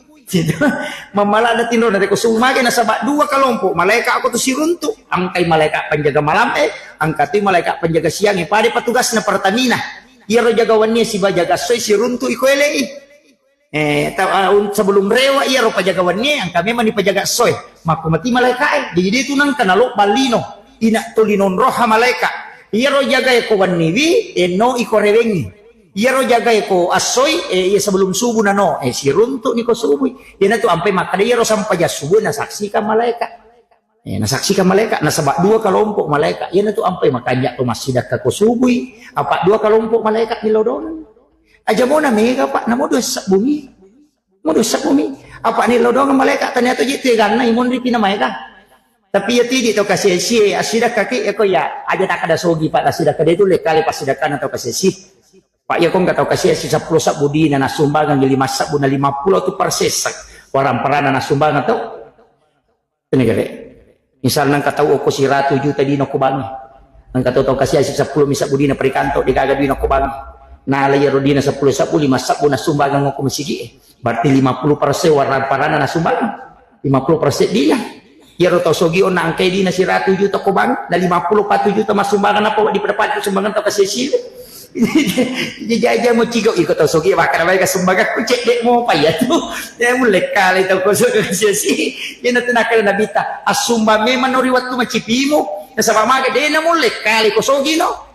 Mammalada tinro na teko subuh mage nasaba dua kelompok. Malaika aku tu siruntu, angkai malaika penjaga malam eh, angkatui malaika penjaga siang eh. Pada petugas na Pertamina. Iyaro jaga wenni siba jaga soi siruntu iko elei. Eh, ta-, ah, un-, sebelum rewa iyaro pajaga wennie, angka memang ni pajaga soe. Makko mati malaeka e. Jadi dia tu nangka nalo ballino. Ina tolino roha malaeka. Iyaro jaga e ko wenniwi, eh, no iko rewengi. Iyaro jaga e ko assoi, eh, iya sebelum subuh na no, eh, siruntu ni ko subui. Iyana tu ampai makkada iyaro sampajang subuh na saksikan malaeka. Eh, nasaksikan malaeka, nasaba dua kelompok malaeka. Iyana tu ampai makanja tu massidakka ko subui. Apa dua kelompok malaeka ni lodong. Aja mona mega, Pak, namo dua sebbumi. Mo dua sebbumi. Apa ni lodong malaeka tania tu je teganna imun ri pina maega. Tapi ya tidi to kasi-, si, asidakka ki, ya ko ya, aja tak ada sogi, Pak, asidakka dia tu lekali pasidakkana to kasi-, si. Pak, ya ko enggak tau kasi-, si sepuluh sebbu dina, nasumbangan lima sebbu na lima puluh tu persesek. Warang perana nasumbangan tu. Tenegale. Misalna engka tau okko siratu juta dina ko bangi. Engka tau, tau kasi-, asi seppulo mi sebbu dina perikanto, degaga duina ko bangi. Nala iyaro dina seppulo sebbu, lima sebbu nasumbangang okko masigi e. Berarti lima puluh persen warang parana nasumbangang. Lima puluh persen dina. Iyaro tau sogi onna engkai dina siratu juta ko bangi, na lima puluh patu juta masumbangang apa di pada-pada sumbangan tau kasi-, asi. Jaja mo cigo iko tau sogi, makkada bae ka sumbangakku cedde mopa iya tu. Ya mulle kale tau ko sogi kasi-, asi. Iyana tu nakkeda Nabitta, assumbang memang no ri wettu macipimu. Nasaba maga de na mulle kale ko sogi no.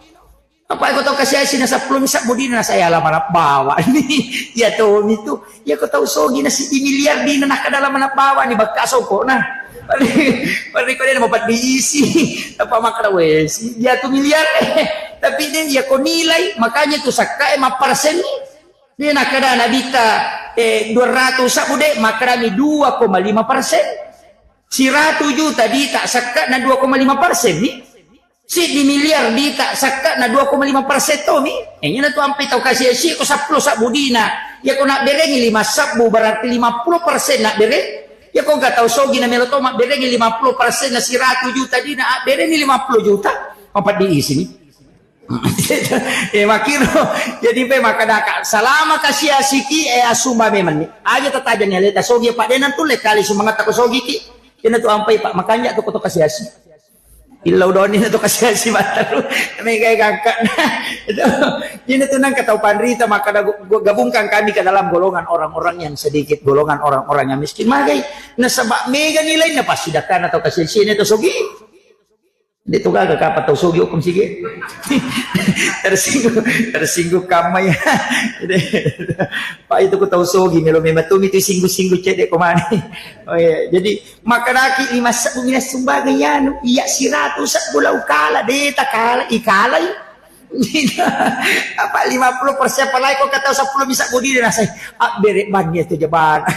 Apa ko tau kasi-, asi na seppulo mi sebbu dina na saya lama na bawa ni. Iya to mi tu. Iya ko tau sogi na siddi miliar dina nakkada lama na bawa ni bakka soko na. Pari ko de na mapeddi isi. Apa makkada we si dia tu miliar. Tapi de iya ko nilai, makanya tu sakka e mappersen ni. Dia nakkada Nabitta, eh, dua ratus sebbu de, makkadami dua koma lima persen. Siratu juta dita sakka na dua koma lima persen ni. Siddi miliar dita sakka na dua koma lima persen to mi. Eh, iyana tu ampe tau kasi-, asi ko seppulo sebbu dina. Ya ko nabberengi lima sebbu berarti lima puluh persen nabbere. Ya ko enggak tau sogi na melo to mabberengi lima puluh persen na siratu juta dina, abberengi lima puluh juta. Mapeddi isi ni. Eh, makkiro, jadi pe makkadaka, salama kasi-, asiki, eh, asumba memang ni. Aja tatajani aleta sogi, Pak, de na tulle kali sumangata ko sogi ki. Iyana tu ampai, Pak, makanja tu ko to kasi-, asi. Illau doni na to kasi-, asi bateru. Mega gangka. Itu, iyana tu nangka tau panrita, makkada gu-, gu-, gabungkan kami ke dalam golongan orang-orang yang sedikit, golongan orang-orang yang miskin. Magai, nasaba mega nilai na pasti dakana to kasi-, asi ni to sogi. De tu gaga kapa tau sogi hukum sigi. Tersinggung, tersinggung kamma ya. Pak itu ku tau sogi, melo memang tu mitu singgung-singgung cedde ko mani. Oh iya, jadi makanaki lima sebbu mina sumbangan yanu, iya siratu sebbu lau kala, de ta kala, i kala i. Apa lima puluh persen apalagi ko kata seppulo mi sebbu dina nasai. Ah, bere banni itu jaban.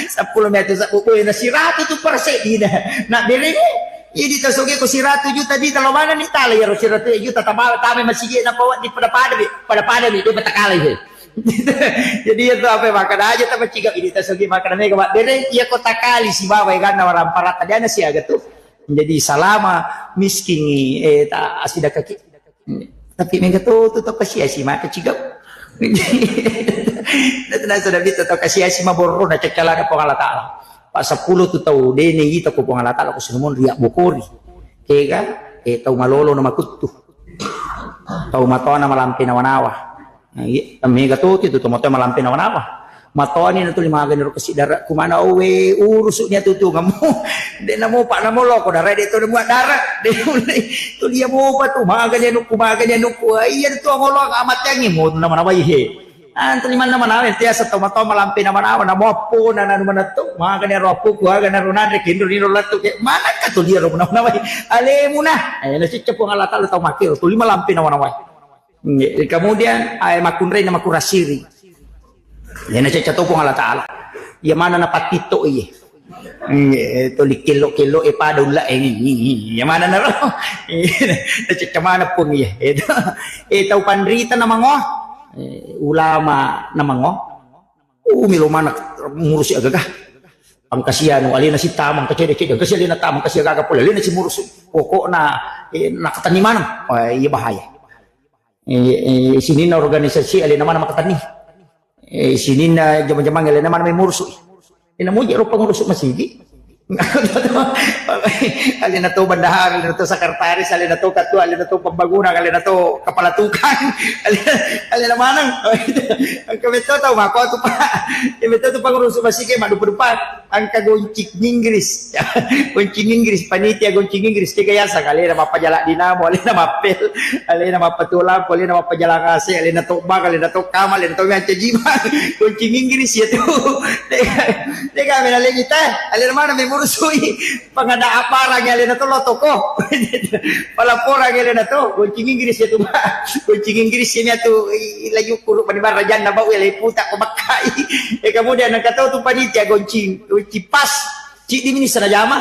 Seppulo mi itu sebbu, oh, na siratu tu persen dina. Nak bere ni. Idi tau sogi ko siratu juta di talo mana ni tala iyaro siratu juta tama tama masigi na pawa di pada-pada bi, pada-pada bi, de patakala he. Jadi iya tu apa makkada aja tama ciga idi tau sogi makkada mega mabbere iya ko takali sibawa eganna warang parata diana siaga tu. Jadi salama miskin eh ta asidakaki. Tapi mega to tu tau kasi-, asi maka cigau. Nah, tenang sudah itu tau kasi-, asi maborro na cakkalana Puang Allah Taala. Pak seppulo tu tau dene ita ko Puang Allah Taala ko sinumon riak bokori. Kega, eh, tau malolo na makuttu. Tau matoana malampe nawa-nawa. Nah, iya, mega to tu tau matoa malampe nawa-nawa. Matoani na tuli magani ro kasi dara kumana owe urusu ni atutungamu. De namo pa namo loko dara de to mua dara. De mulai tuli ya mopa tu magani anuku magani anuku. Iya tu ngolo amatangi mo nama nawai he. Antu liman nama nawe tiasa to mato malampe nama nawa namo appo na nanu mana tu magani ro appo ku aga na ro nare kendo ni ro latu ke mana ka tu dia ro nama nawai. Alemuna. Eh na cicca Puang Allah Taala tau makiro tuli malampe nama nawai. Kemudian ai makunrai na makurasiri. Iya, nacecca to Puang Allah Taala. Iya, mana na pattitto iye. Iya, to likkello-kello e pada ulla e. Iya, mana na ro. Iya, nacecca mana Puang iye. Itu. Eh, tau panrita na mango. Eh, ulama na mango. Uh, melo mana ngurusi agaga. Angkasianu, alena sitama, angkacede-cede, angkasi alena tama, angkasi agaga pole, alena simurusu. Pokokna, eh, nakatenni maneng. Oh, iya bahaya. Eh, eh, sininna organisasi alena mana makatenni. Eh, sininna jama-jamang alena mana memurusui. Ina muji rupa ngurusu masigi. Alena to bendahara, alena to sekretaris, alena to ketua, alena to pembangunan, alena to kepala tukang, alena, alena maneng. Engka metto tau mako tu, Pak. Ya metto tu pengurusu masigi, madupa-dupa. Engka goncing Inggris. Goncing Inggris, panitia goncing Inggris, tega yaseng, alena mappajala dinamo, alena mappel, alena mappatua lampu, alena mappajala A C, alena to bang, alena to kamar, alena to mancaji jima. Goncing Inggris ya tu. Tega, tega mena lagi teh, alena mana memurusui. Pengada aparang alena to lo toko. Pelaporan alena to, goncing Inggris ya tu, Pak. Goncing Inggris ini tu, i-, lagi ukur pada barajanna bau ya, putak ko bakkai. Eh, kemudian engka to tu panitia goncing, goncing pas. Ciddi mini sana jama,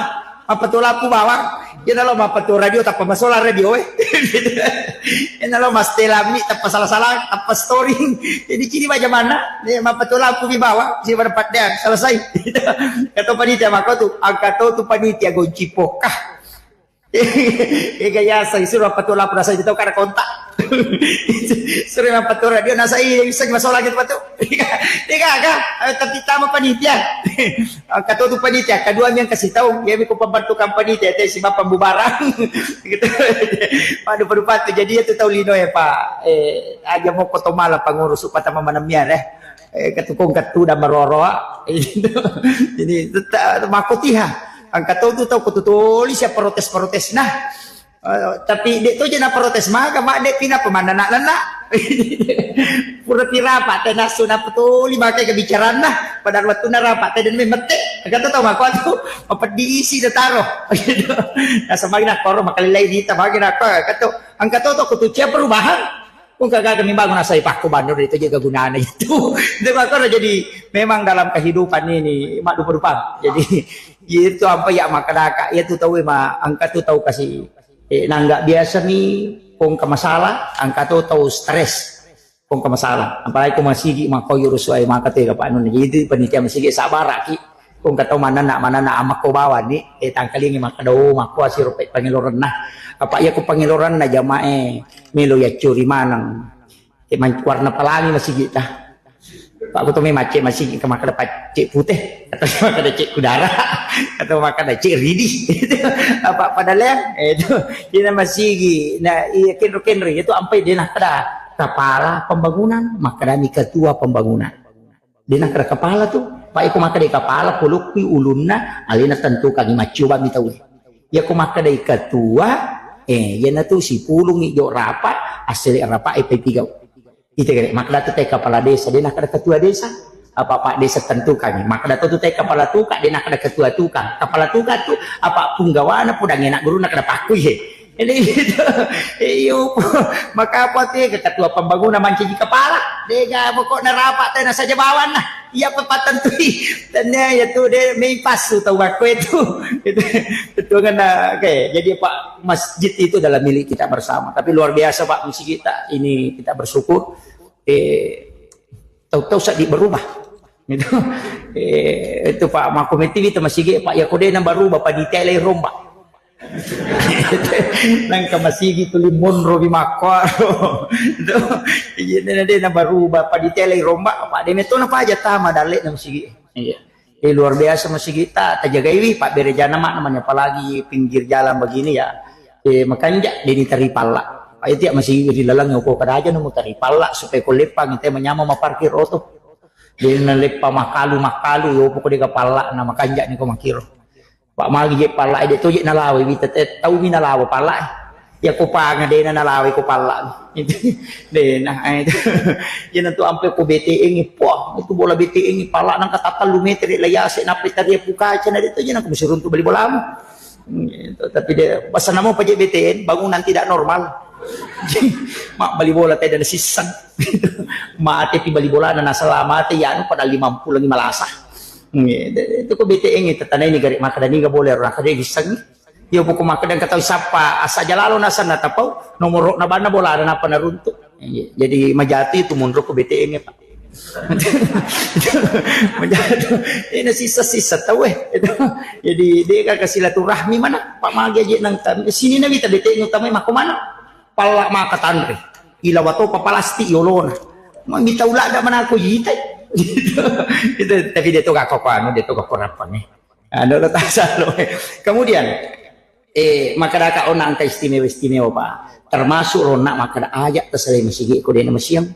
mappatua lampu bawang. Iya nalo mappatua radio, tappa masola radio, eh. Iya nalo mastelami, tappa salah-salah, tappa storing. Jadi cini baja mana, nih mappatua lampu mi bawang, si pada padang, selesai. Kata panitia mako tu, angka to tu panitia goncing pokah. Ega yaseng, suro mappatua lampu nasa itu tau kada kontak. Suro mappatua radio nasa iya bisa masola gitu patu. Tega, tega, aga, eh, tapi tama panitia. Angka to tu panitia, kedua mi yang kasih tahu, ya mi ko pembantu panitia, teh si bapak bubarang. Gitu. Waduh, waduh, patu. Jadi itu tau lino ya, Pak. Eh, aja mau koto malah pengurus upah tama manemiar, eh. Eh, ketukung ketu dan meroro. Jadi, tetap makotiha. Angka to tu tau kutu toli siap protes-protes. Nah, Eh, tapi de' to je na protes maga, ma de' pina pemanna na. Pura pi rapat te nasu na petoli makai kebicaraan na. Pada waktu na rapat te dan memete. Kata tau mako tu, mapeddi isi na taro. Gitu. Nah, semagi na koro makalilai dita bagi na ko. Kata, angka to to kutu cia perubahan. Kung kagaga mi bangun asai pakko bandor itu jaga gunana itu. Itu makanya jadi memang dalam kehidupan ini mak dupa-dupa. Jadi itu apa ya makadaka, itu tahu ma angka tu tahu kasih Eh, nangga biasa mi kong ke masalah, angka to tau stres. Kong ke masalah. Apalagi ko masigi mako yurus wae maka tega Pak Nun. Jadi panitia masigi sabaraki. Kong ke tau manana, manana amakko bawani, eh, tangkalingi maka do, mako asiro pe pangelorenna. Apa iya ko pangelorenna jamae melo ya curi maneng. Eh, man-, warna pelangi masigi ta. Pak, aku to memang cek masigi ke makkeda pacce putih, atau makkeda cek kudara, atau makkeda cek ridi. Apa pada leang? Eh, itu. Ina masigi. Nah, iya kenro-kenro itu ampai dia nakkeda kepala pembangunan, makkeda ni ketua pembangunan. Dia nakkeda kepala tu, Pak, iko makkeda kepala, polokki ulunna, alena tentukangi maccoba mi tau. Iya ko makkeda ketua, eh, iyana tu sipulungi jo rapat, asli rapat, eh, pigau. Ite gare, makkeda tu te kepala desa, de nakkeda ketua desa. Apa pak desa tentukangi. Makkeda tu te kepala tukang, de nakkeda ketua tukang. Kepala tukang tu apa punggawana pudang enak guru nakkeda pakku ye. Jadi gitu. Iyo, maka apa tu ya, ketua pembangunan mancaji kepala. Dega pokokna rapat tena saja bawanna. Iya apa patentui. Tanya ya tu de mei pasu tau bakku itu. Itu, itu kan, oke. Jadi Pak, masjid itu adalah milik kita bersama. Tapi luar biasa Pak, masjid kita ini kita bersyukur. Eh, tahu-tahu sedih berubah. Itu, eh, itu Pak, mako metiwi tu masigi Pak, ya kode na berubah Pak, detail lagi rombak. Nangka masigi tu limonro bi mako. Itu, iya, na de na berubah Pak, detail lagi rombak Pak, de metto na paja tama dalle na masigi. Iya. Eh, luar biasa masigita, tajagaiwi, pabberejana mak namanya, apalagi pinggir jalan begini ya. Eh, makanja deni tari palla. Pak, itu ya masih di lalang ya, ko kada aja nemu tari palla supaya ko leppang, te manyama maparkir oto. Deni na leppa makalu, makalu, yo poko dega palla na makanja ni ko makiro. Pak magi je palla, de to je nalawa, wita te tau mi nalawa palla. Ya ko panga dena nalawai ko palla. Dena, eh, itu. Iya na tu ampe ko B T N, poh, itu bola B T N, palla nang kata tellu meter, la yase nape tadi puka cena itu, iya nang ko masih runtuh beli bolamu. Gitu. Tapi dia, pasal nama pakai B T N, bangunan tidak normal. Mabbali bola tedana sisseng. Mate pi bali bolana nasala mate ya anu pada lima puluh lagi malasa. Itu ko B T N itu tanai ni gari maka dani ga boleh orang kada sisseng. Ya buku maka dan ketahui siapa asa jalalo nasan natapau nomor na bana bola ada napa naruntuk. Jadi majati itu mundur ke B T N ya Pak. Menjadi ini sisa-sisa tahu eh. Jadi dia kan ke silaturahmi mana Pak Magi aja nang sini nabi tadi tengok tamu mako mana pala maka tanre ila wato papalasti yolona mau minta ulah ada mana aku jitai. Itu tapi dia tuh gak kok anu dia tuh gak kurang nih. Anu lo tak salah. Kemudian eh maka dah kau nangka istimewa istimewa Pak. Termasuk ronak maka ada ajak terselai masigi kau dia nama siang.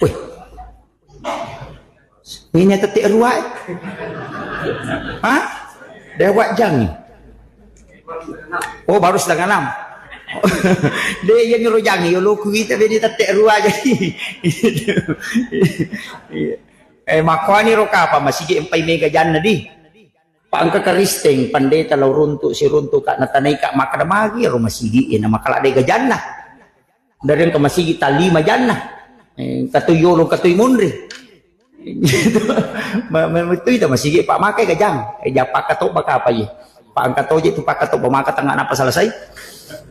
Weh. Ini tette rua. Eh? Hah? Dia buat jang ni. Oh, baru setengah enam. Dia yang nyuruh jang ni, lo kuita bedi tette rua jadi. Eh, makuani ro kapa masigi empai mega janna di. Pangka Kristeng pandeta lau runtu siruntu ka natanai ka maka magi ro masigi ena maka la dega janna. Dari engka masigi talima janna. Eh, katui yolo katui munri. Metui ta masigi pak makai gajang. Eh, japa katoba kapa ye. Pak angka toje tu pak katoba maka tengah napa selesai.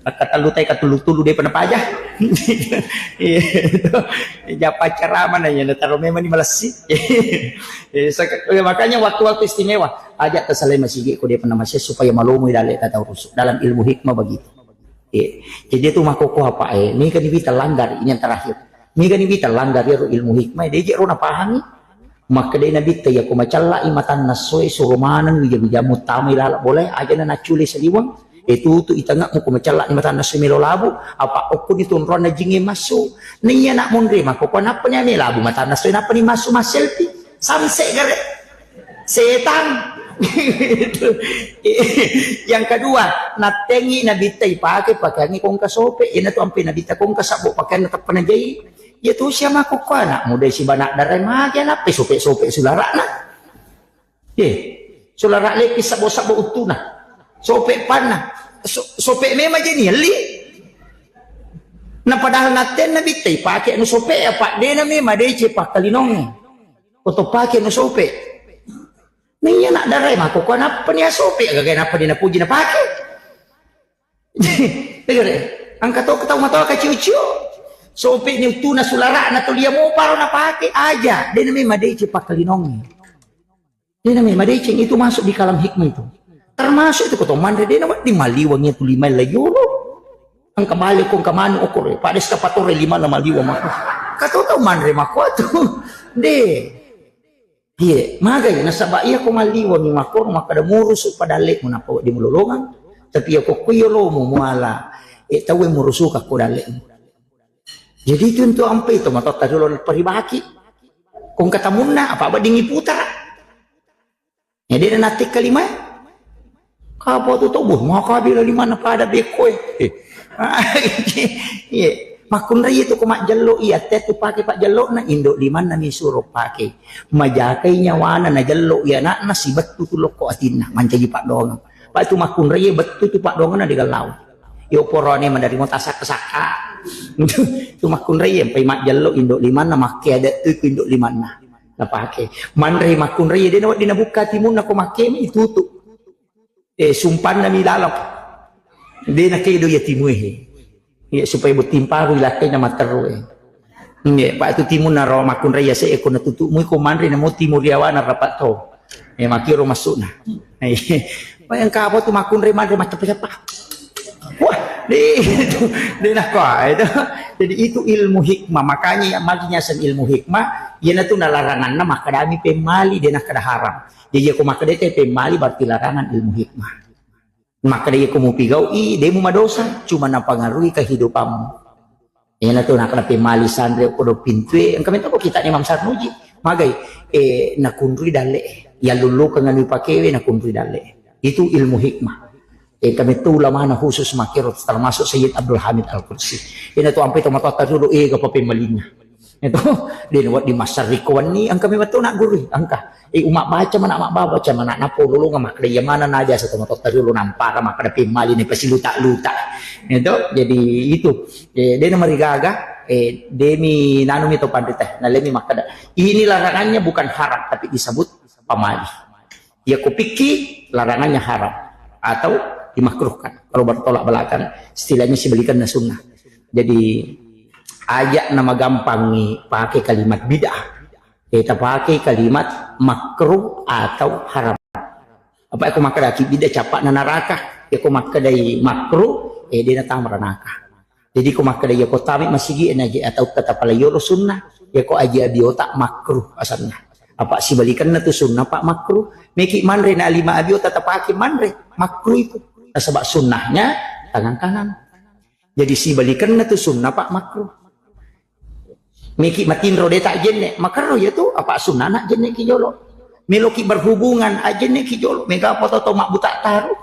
Katellu tai katulu-tulu dia pernah pajah. Iya. Japa ceramah nanya nataro memang ni malessi. Eh, makanya waktu-waktu istimewa aja tersalai masigi ko dia pernah masih supaya malomo dalam kata urusu dalam ilmu hikmah begitu. Eh, jadi itu makoko apa eh? Ini kan kita langgar ini yang terakhir. Ini kan kita langgar ya ilmu hikmah. Dia je rona pahami. Makkeda Nabitta, "Iyako macellai matanna essoe, suro maneng wija-wijamu tamai laleng bolae, ajana naccule saliweng. Itu tu itengekmu ko macellai matanna essoe melo labu, apa okkoni tunroanna jingnge massu. Naiya nak munri mako ko nappani ame labu matanna essoe nappani massu masselfie. Samse gare. Setan." Yang kedua, nattengi Nabitta ipake pakeangnge kongka sope. Ina tu ampe Nabitta kongka sabbo pakeanna teppana jai. Iya tu sia makkukku anakmu dé sibanak darai magi anakku sope-sope sulara'na. Ye, sulara' lepi sabbo-sabbo uttuna. Sope panna. So-, sope memang jadi li. Na padahal nattenna Nabitta ipake anu sope apa dé na memang dé ce pakkalinongnge. Oto pake anu sope. Na iya nak darai makkukku anakku ni asope, gaga nappa dé napuji napake. Tegere, angka to tau matoa kaciu-ciu. Sope ni uttuna sulara'na to lia moparo napake aja. Dé na memang madeceng pakkalinongnge. Dé na memang madeceng itu masuk di kalam hikmah itu. Termasuk itu ko to manre dé na wedding maliwang itu lima lai yolo. Angka bale ko angka manu okore. Pada eskapatore lima na maliwang mako. Kato tau manre mako tu. Dé. Iye, magai nasaba iya ko malliwengi makkoro makkeda murusu padalle'mu nappa wedding mulolongang. Tapi iya ko kuyo lomo muala, eh, tauwe murusuka ko dalle'mu. Jadi itu untuk ampe itu matotta dulu paribaki. Kong katamunna apa wedding iputara. Jadi ada natik kalimai. Kapa tu tobo, maka bila lima na pada beko eh. Iya. Makkunrai itu ko majjello iya, te tu pake pak jello na indo limanna mi suro pake. Majakai nyawana na jello iya anakna sibettu tu lokko atinna, mancaji pak doang. Pak tu makkunrai bettu tu pak doang na digalau. Yo porone madari mo tasak saka. Tu makkunrai yang pai majjello indo limanna makke ada tu indo limanna. Na pake. Manre makkunrai dena wedding nabuka timunna ko makke mi tutup. Eh, sumpanna mi lalap. Dé na kedo iya timue he. Iya, supaya botting paru ilakkaina matteru eh. Iya, pak tu timunna ro makkunrai ya se eko na tutu mui ko manre na mo timu riawana rapat to. Eh, makiro masukna. Eh, yang kapa tu makkunrai manre macam siapa? Wah, dé itu, dé na ko itu. Jadi itu ilmu hikmah. Makanya yang maginya sen ilmu hikmah, iya na tu nalaranganna makadami pemmali dé na kada haram. Jadi iya ko makkeda te pemmali berarti larangan ilmu hikmah. Makkeda iya ko mupigau'i, dé mu madosa, cuma napangaruhi kehidupanmu. Iya na tu nakkeda pemmali sanre ko do pintue, engka mento ko kita Imam Sarnuji. Magai, eh, nakunrui dalle, ya lulukeng anu pakewe nakunrui dalle. Itu ilmu hikmah. Eh, kami tu ulamana khusus makero termasuk Sayyid Abdul Hamid Al-Qudsi. Iya na tu ampe to matotta dulu, eh, gapa pemmalinna. Itu, de' wedding massariko wenni, engka memang tu nak guru, engka. Eh, umma baca mana, mak baca mana, napololonga makkeda iya mana na biasa to matotta dulu nampara makkeda pemmali ne pasiluta-luta. Itu, jadi itu. Eh, de' namarigaga, eh, de' mi nanu mi to panrita, nalemi makkeda. Ini larangannya bukan haram, tapi disebut pamali. Iya ko pikki, larangannya haram atau dimakruhkan. Kalau bertolak belakang, istilahnya sibalikanna sunnah. Jadi, aja' namagampangi pakai kalimat bid'ah. Kita pakai kalimat makruh atau haram. Apa ko makkedaki bid'ah, cappa'na naraka. Iya ko makkedai makruh, eh, de' natama ranaka. Jadi ko makkeda iya ko tami masigi na je atau kata pala yolo sunnah, iya ko aji abiota makruh asanna. Apa sibalikanna tu sunnah, Pak, makruh. Meki manre na lima abiota tapake manre, makruh itu. Nasaba sunnahnya tangan kanan. Jadi sibalikanna tu sunnah, Pak, makruh. Meki matinro de' ta jenne, makerro iya tu, apa sunnah na jenne ki jolo. Meloki berhubungan, ajenne ki jolo. Mega apa to, to mabbuta taru.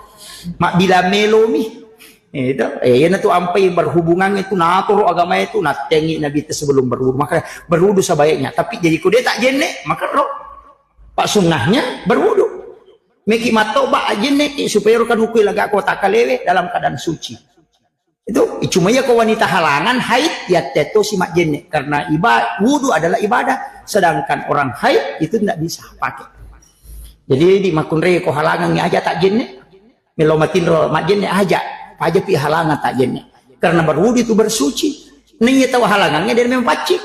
Mabbila melomi. Itu, eh, iyana tu ampai berhubungan itu, natoro agama itu, natengi Nabi itu sebelum berwudu. Maka berwudu sebaiknya. Tapi jadi ko de' ta jenne, makerro. Pak sunnahnya berwudu. Meki mattoba ajenne ki supaya ro kan ukui laga kota kalewe dalam keadaan suci. Itu cuma iya ko wanita halangan haid, iya tetto si majjenne karena iba-, wudu adalah ibadah. Sedangkan orang haid itu tidak bisa pakai. Jadi di makkunrai ko halangan aja ta jenne, melo matinro majjenne aja, aja pi halangan ta jenne. Karena berwudu itu bersuci. Nah, iya tahu halangannya dari memang paccing.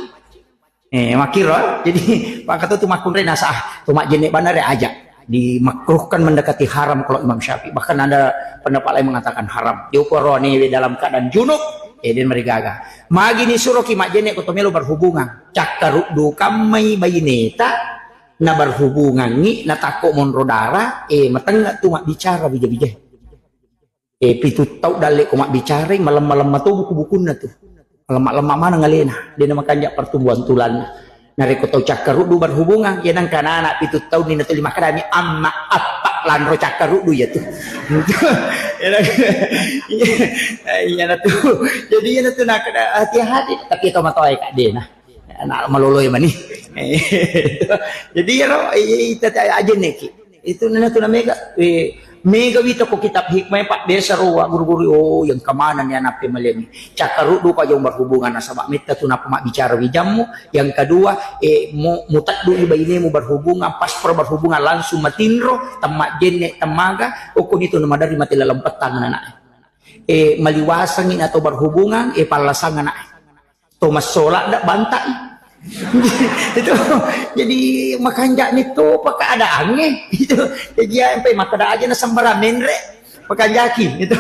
Eh, makkiro, jadi, maka tu, tu makkunrai nasa, ah, tu majjenne banna re aja. Dimakruhkan mendekati haram kalau Imam Syafi'i. Bahkan ada pendapat lain mengatakan haram. Diukur rohani dalam keadaan junub, eh, dan merigaga. Magi ni suruh ki majjenne ko to melo berhubungan. Cakkaruddu kammai baineta, na berhubungangi, na takko monro darah, eh, matengah tu mak bicara bija-bija. Eh, pitu tau dalle ko mabbicarai, malemma-lemma to buku-bukunna tu. Malemma-lemma maneng alena, de' namakanja pertumbuhan tulanna. Narekko tau cakkaruddu berhubungan, iya nengka anak pitu taunni na tuli makkedami, "Amma, appa lanro cakkaruddu iya tu." Iya, iya, iya, na tu. Jadi iya na tu nakkeda, "Hati-hati," tapi iya to matoa e, Kak, de' na. Anak malolo e mani. Jadi iyaro, iya, iya, ita ajenne ki. Itu nana tu na mega, eh, mega wita ko kitab hikmah, Pak, biasa ro wa guru-guru, oh, yang kemana nih anak pemalemi. Cakkaruddu pa jong berhubungan nasaba metta tu napa mabbicara wijammu. Yang kedua, eh, mu, mutaddu i bainemu berhubungan, pas per berhubungan langsung matinro, temma jenne, temmaga, okko nitu na madari mati lalempetang anak. Eh, maliwasangi atau berhubungan, eh, pallasang anak. To massola dak bantai. Itu jadi makanja ni to pa keadaannya. Itu jadi ya, sampai makkeda aja na sembarang menre. Makanjaki itu.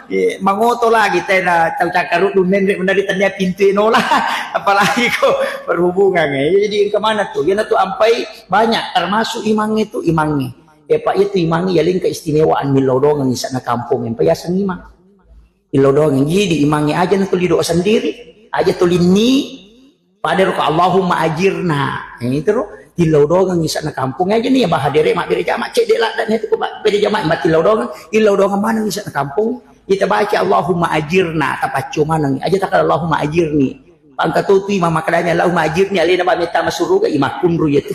Eh, mangoto lagi tena tau cakkaruddu menre menari tania pintu nola. Apalagi ko berhubungan, eh. Jadi ke mana tu? Yana tu ampai banyak termasuk imang itu imangnya. Ya Pak, itu imang ya lingka istimewaan milodong ngisakna kampung yang payasang imang. Ilodong gidi imangnge aja na tuli doa sendiri, aja tuli ni pada ro Allahumma ajirna. Nah, itu ro tilodong ngisakna kampung aja nih ya bahadere mabbere jama cedde ladda nih tu ko mabbere jama mati lodong ilodong mana ngisakna kampung. Kita baca Allahumma ajirna tapaccu maneng aja takal Allahumma ajirni. Pangka tu tu imang makkedanya Allahumma ajirni alena ba metta masuruga imakkunru ya tu.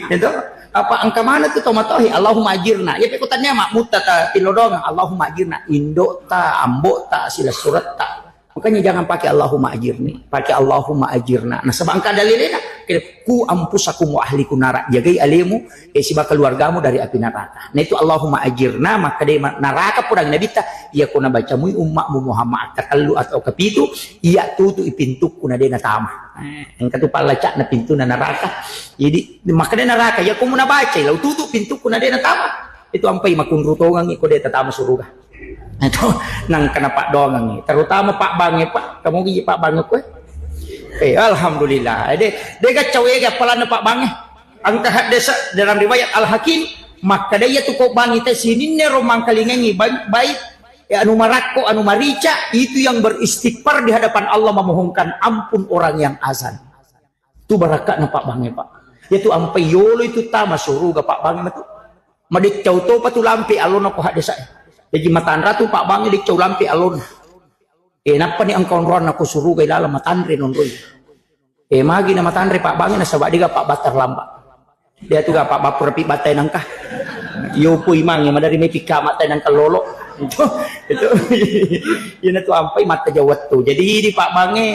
Itu apa engka mana tu tomatohi Allahumma ajirna. Ya pekutanya mak mutta ta tilodong Allahumma ajirna. Indo ta, ambo ta, sila surat ta. Makanya jangan pakai Allahumma ajirni, pakai Allahumma ajirna. Nah, sebab engka dalilena, ku ampusakum wa ahliku nara, jagai alemu, eh, siba keluargamu dari api neraka. Nah, itu Allahumma ajirna, maka dia ma-, neraka purang Nabi ta, iya ko nabaca mui ummakmu Muhammad katellu atau kepitu, iya tutu i pintukku na dena tama. Eh, engka tu pallacakna pintuna neraka. Jadi, maka dia neraka, iya ko muna baca, lau tutu pintukku na dena tama. Itu ampai makunru tongang iko dia tatama suruga. Itu nang kena Pak doangan ni. Terutama Pak Bang ya, Pak. Kamu gigi Pak Bang aku, eh? Eh, alhamdulillah. Eh, de, de gacau ega pelana Pak Bang, eh. Angka hadis dalam riwayat Al-Hakim, maka dia tu kau Bang itu sininne romang kalingangi baik, baik, ya, anu marakko, anu marica, itu yang beristighfar di hadapan Allah memohonkan ampun orang yang azan. Tu barakakna Pak Bang e, Pak. Iya tu ampai yolo itu tama suruga Pak Bang e matu. Madeccau topa tu lampe alona ko haddesa e. Jaji matanra tu Pak Bang e deccau lampe alona. E, nappa ni engka onroanna ko suruga ilalang matanre nonroi. Eh, magi na matanre Pak Bange nasaba dega Pak Batar lamba. Dia tu ga Pak Bapur pi batai nangka. Yo pui mange madari me pika matai nangka lolo. Itu, itu, ina tu ampai mata jawat tu. Jadi di Pak Bange,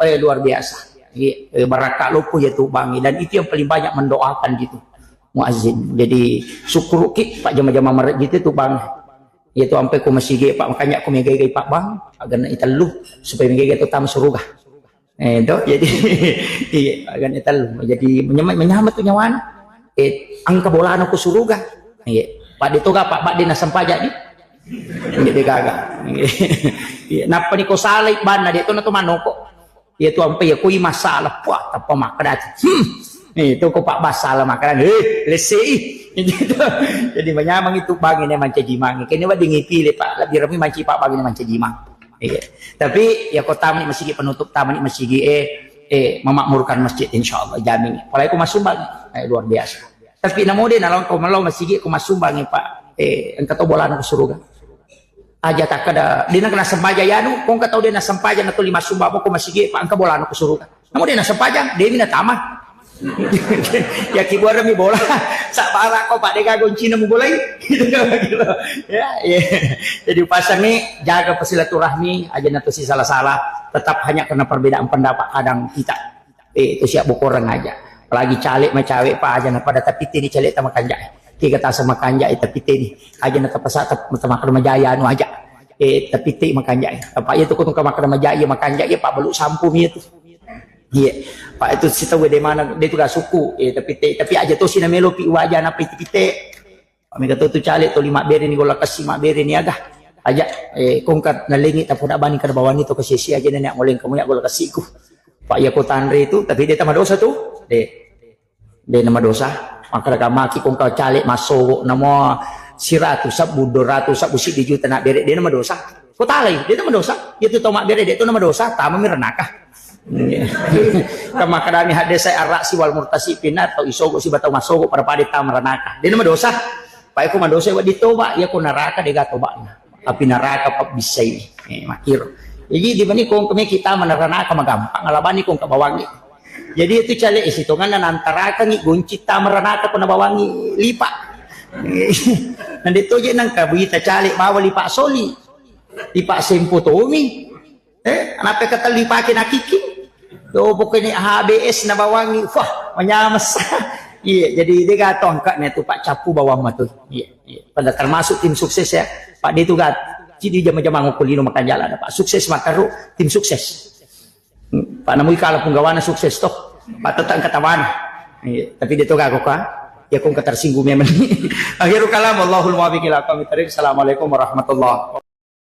eh, luar biasa. Iya, eh, barakka loppo ya tu Bange. Dan itu yang paling banyak mendoakan gitu. Muazzin. Jadi syukuruki Pak jama-jama marajji tu Bange. Iya tu ampai ko masigi Pak makanya ko megai-gai Pak Bang, agar na itellu supaya megai tu tama suruga. Eh, to, jadi, iya, agak tellu. Jadi, menyama-, menyama tu nyawana. Eh, engka bolana ku suruga. Iya. Pak de toga, Pak, Pak de nasempajang ni. Jadi gaga. Iya, nappa ni ko salai banna de to na to manoko. Iya tu ampe ya kui masalah. Wah, tappa makkeda. Hmm. Eh, to ko Pak Bas salah makkeda. Eh, lesi. Jadi menyamang itu Bang ini mancaji mangi. Kene wedding ipile, Pak. Lebih rami manci Pak Bang ini mancaji mang. Iya. Tapi ya ko tamani masigi penutup, tamani masigi, eh, eh, memakmurkan masjid, insya Allah jamin. Apalagi ko masumbang, eh, luar biasa. Tapi namo de nalong ko melong masigi ko masumbang, Pak. Eh, engka to bolana ke surga. Aja tak ada, de nang kena sembaja yanu, ko engka tau de na sembaja na tuli masumbang ko masigi, Pak, engka bolana ke surga. Namo de na sempajang, de mi na tama. Ya kibuareng mi bola. Sabara ko Pak de gaga goncina mu bolai. Gitu kan, gitu. Ya, ya. Jadi pasang ni jaga persilaturahmi, aja na tosi salah-salah. Tetap hanya karena perbedaan pendapat kadang kita. Eh, itu siap bokoreng aja. Apalagi caleg ma cawe Pak aja na pada tapi tini caleg tama kanjak. Tiga tasa makanja tapi tini. Aja na tapasa tama kerja anu aja. Eh, tapi te makanja. Apa itu ko tungka makan maja iya makanja iya Pak belu sampu mi itu. Iya. Pak itu sita de mana de tu ga suku. Eh, tapi te, tapi aja to sina melo pi waja na piti pite. Pak mega to tu caleg to lima bere ni gola kasi ma bere ni aga. Aja, eh, kongkat nalengi tapoda bani kada bawani to kasesi aja nenek ngoleng kamu ya gola kasiku. Pak ya ko tanre tu, tapi de tama dosa tu. De. De na madosa. Makkeda maki ko engka caleg massogo namo siratu sebbu, dua ratu sebbu, siddi juta na bere, de na madosa. Ko talai, de na madosa. Iya tu tau mabbere de tu na madosa, tama mi ranaka. Kama kadami hadde sai arra si wal murtasi pinar tau isogo si batau massogo pada pada tama ranaka. De na madosa. Pak ko madosa wedding toba, iya ko naraka de ga tobana. Tapi naraka pabbissai. Eh, makiro. Jadi dibanding ko engka meki tama ranaka magampang, alabani ko engka bawangi. Jadi itu caleg isi tonganna nantarakangi gonci tama ranaka ko nabawangi lipa. Nande toje nangka buita caleg bawa lipa soli. Lipa sempo tomi. Eh, anape kata lipa ke nakiki. Do pokoknya H B S nabawangi. Wah, manyamas. Iya, jadi de ga to angka ne tu Pak capu bawang matu. Iya, iya. Pada termasuk tim sukses ya. Pak de tu ga cidi jama-jama ngukulino makan jalan Pak. Sukses makaru tim sukses. Pak namui kala punggawana sukses toh. Pak tetang katawana. Iya, tapi de to ga ko ka. Ya ko engka tersinggung memang. Akhirul kalam, wallahul muwaffiq ila aqwamit thariq. Assalamualaikum warahmatullahi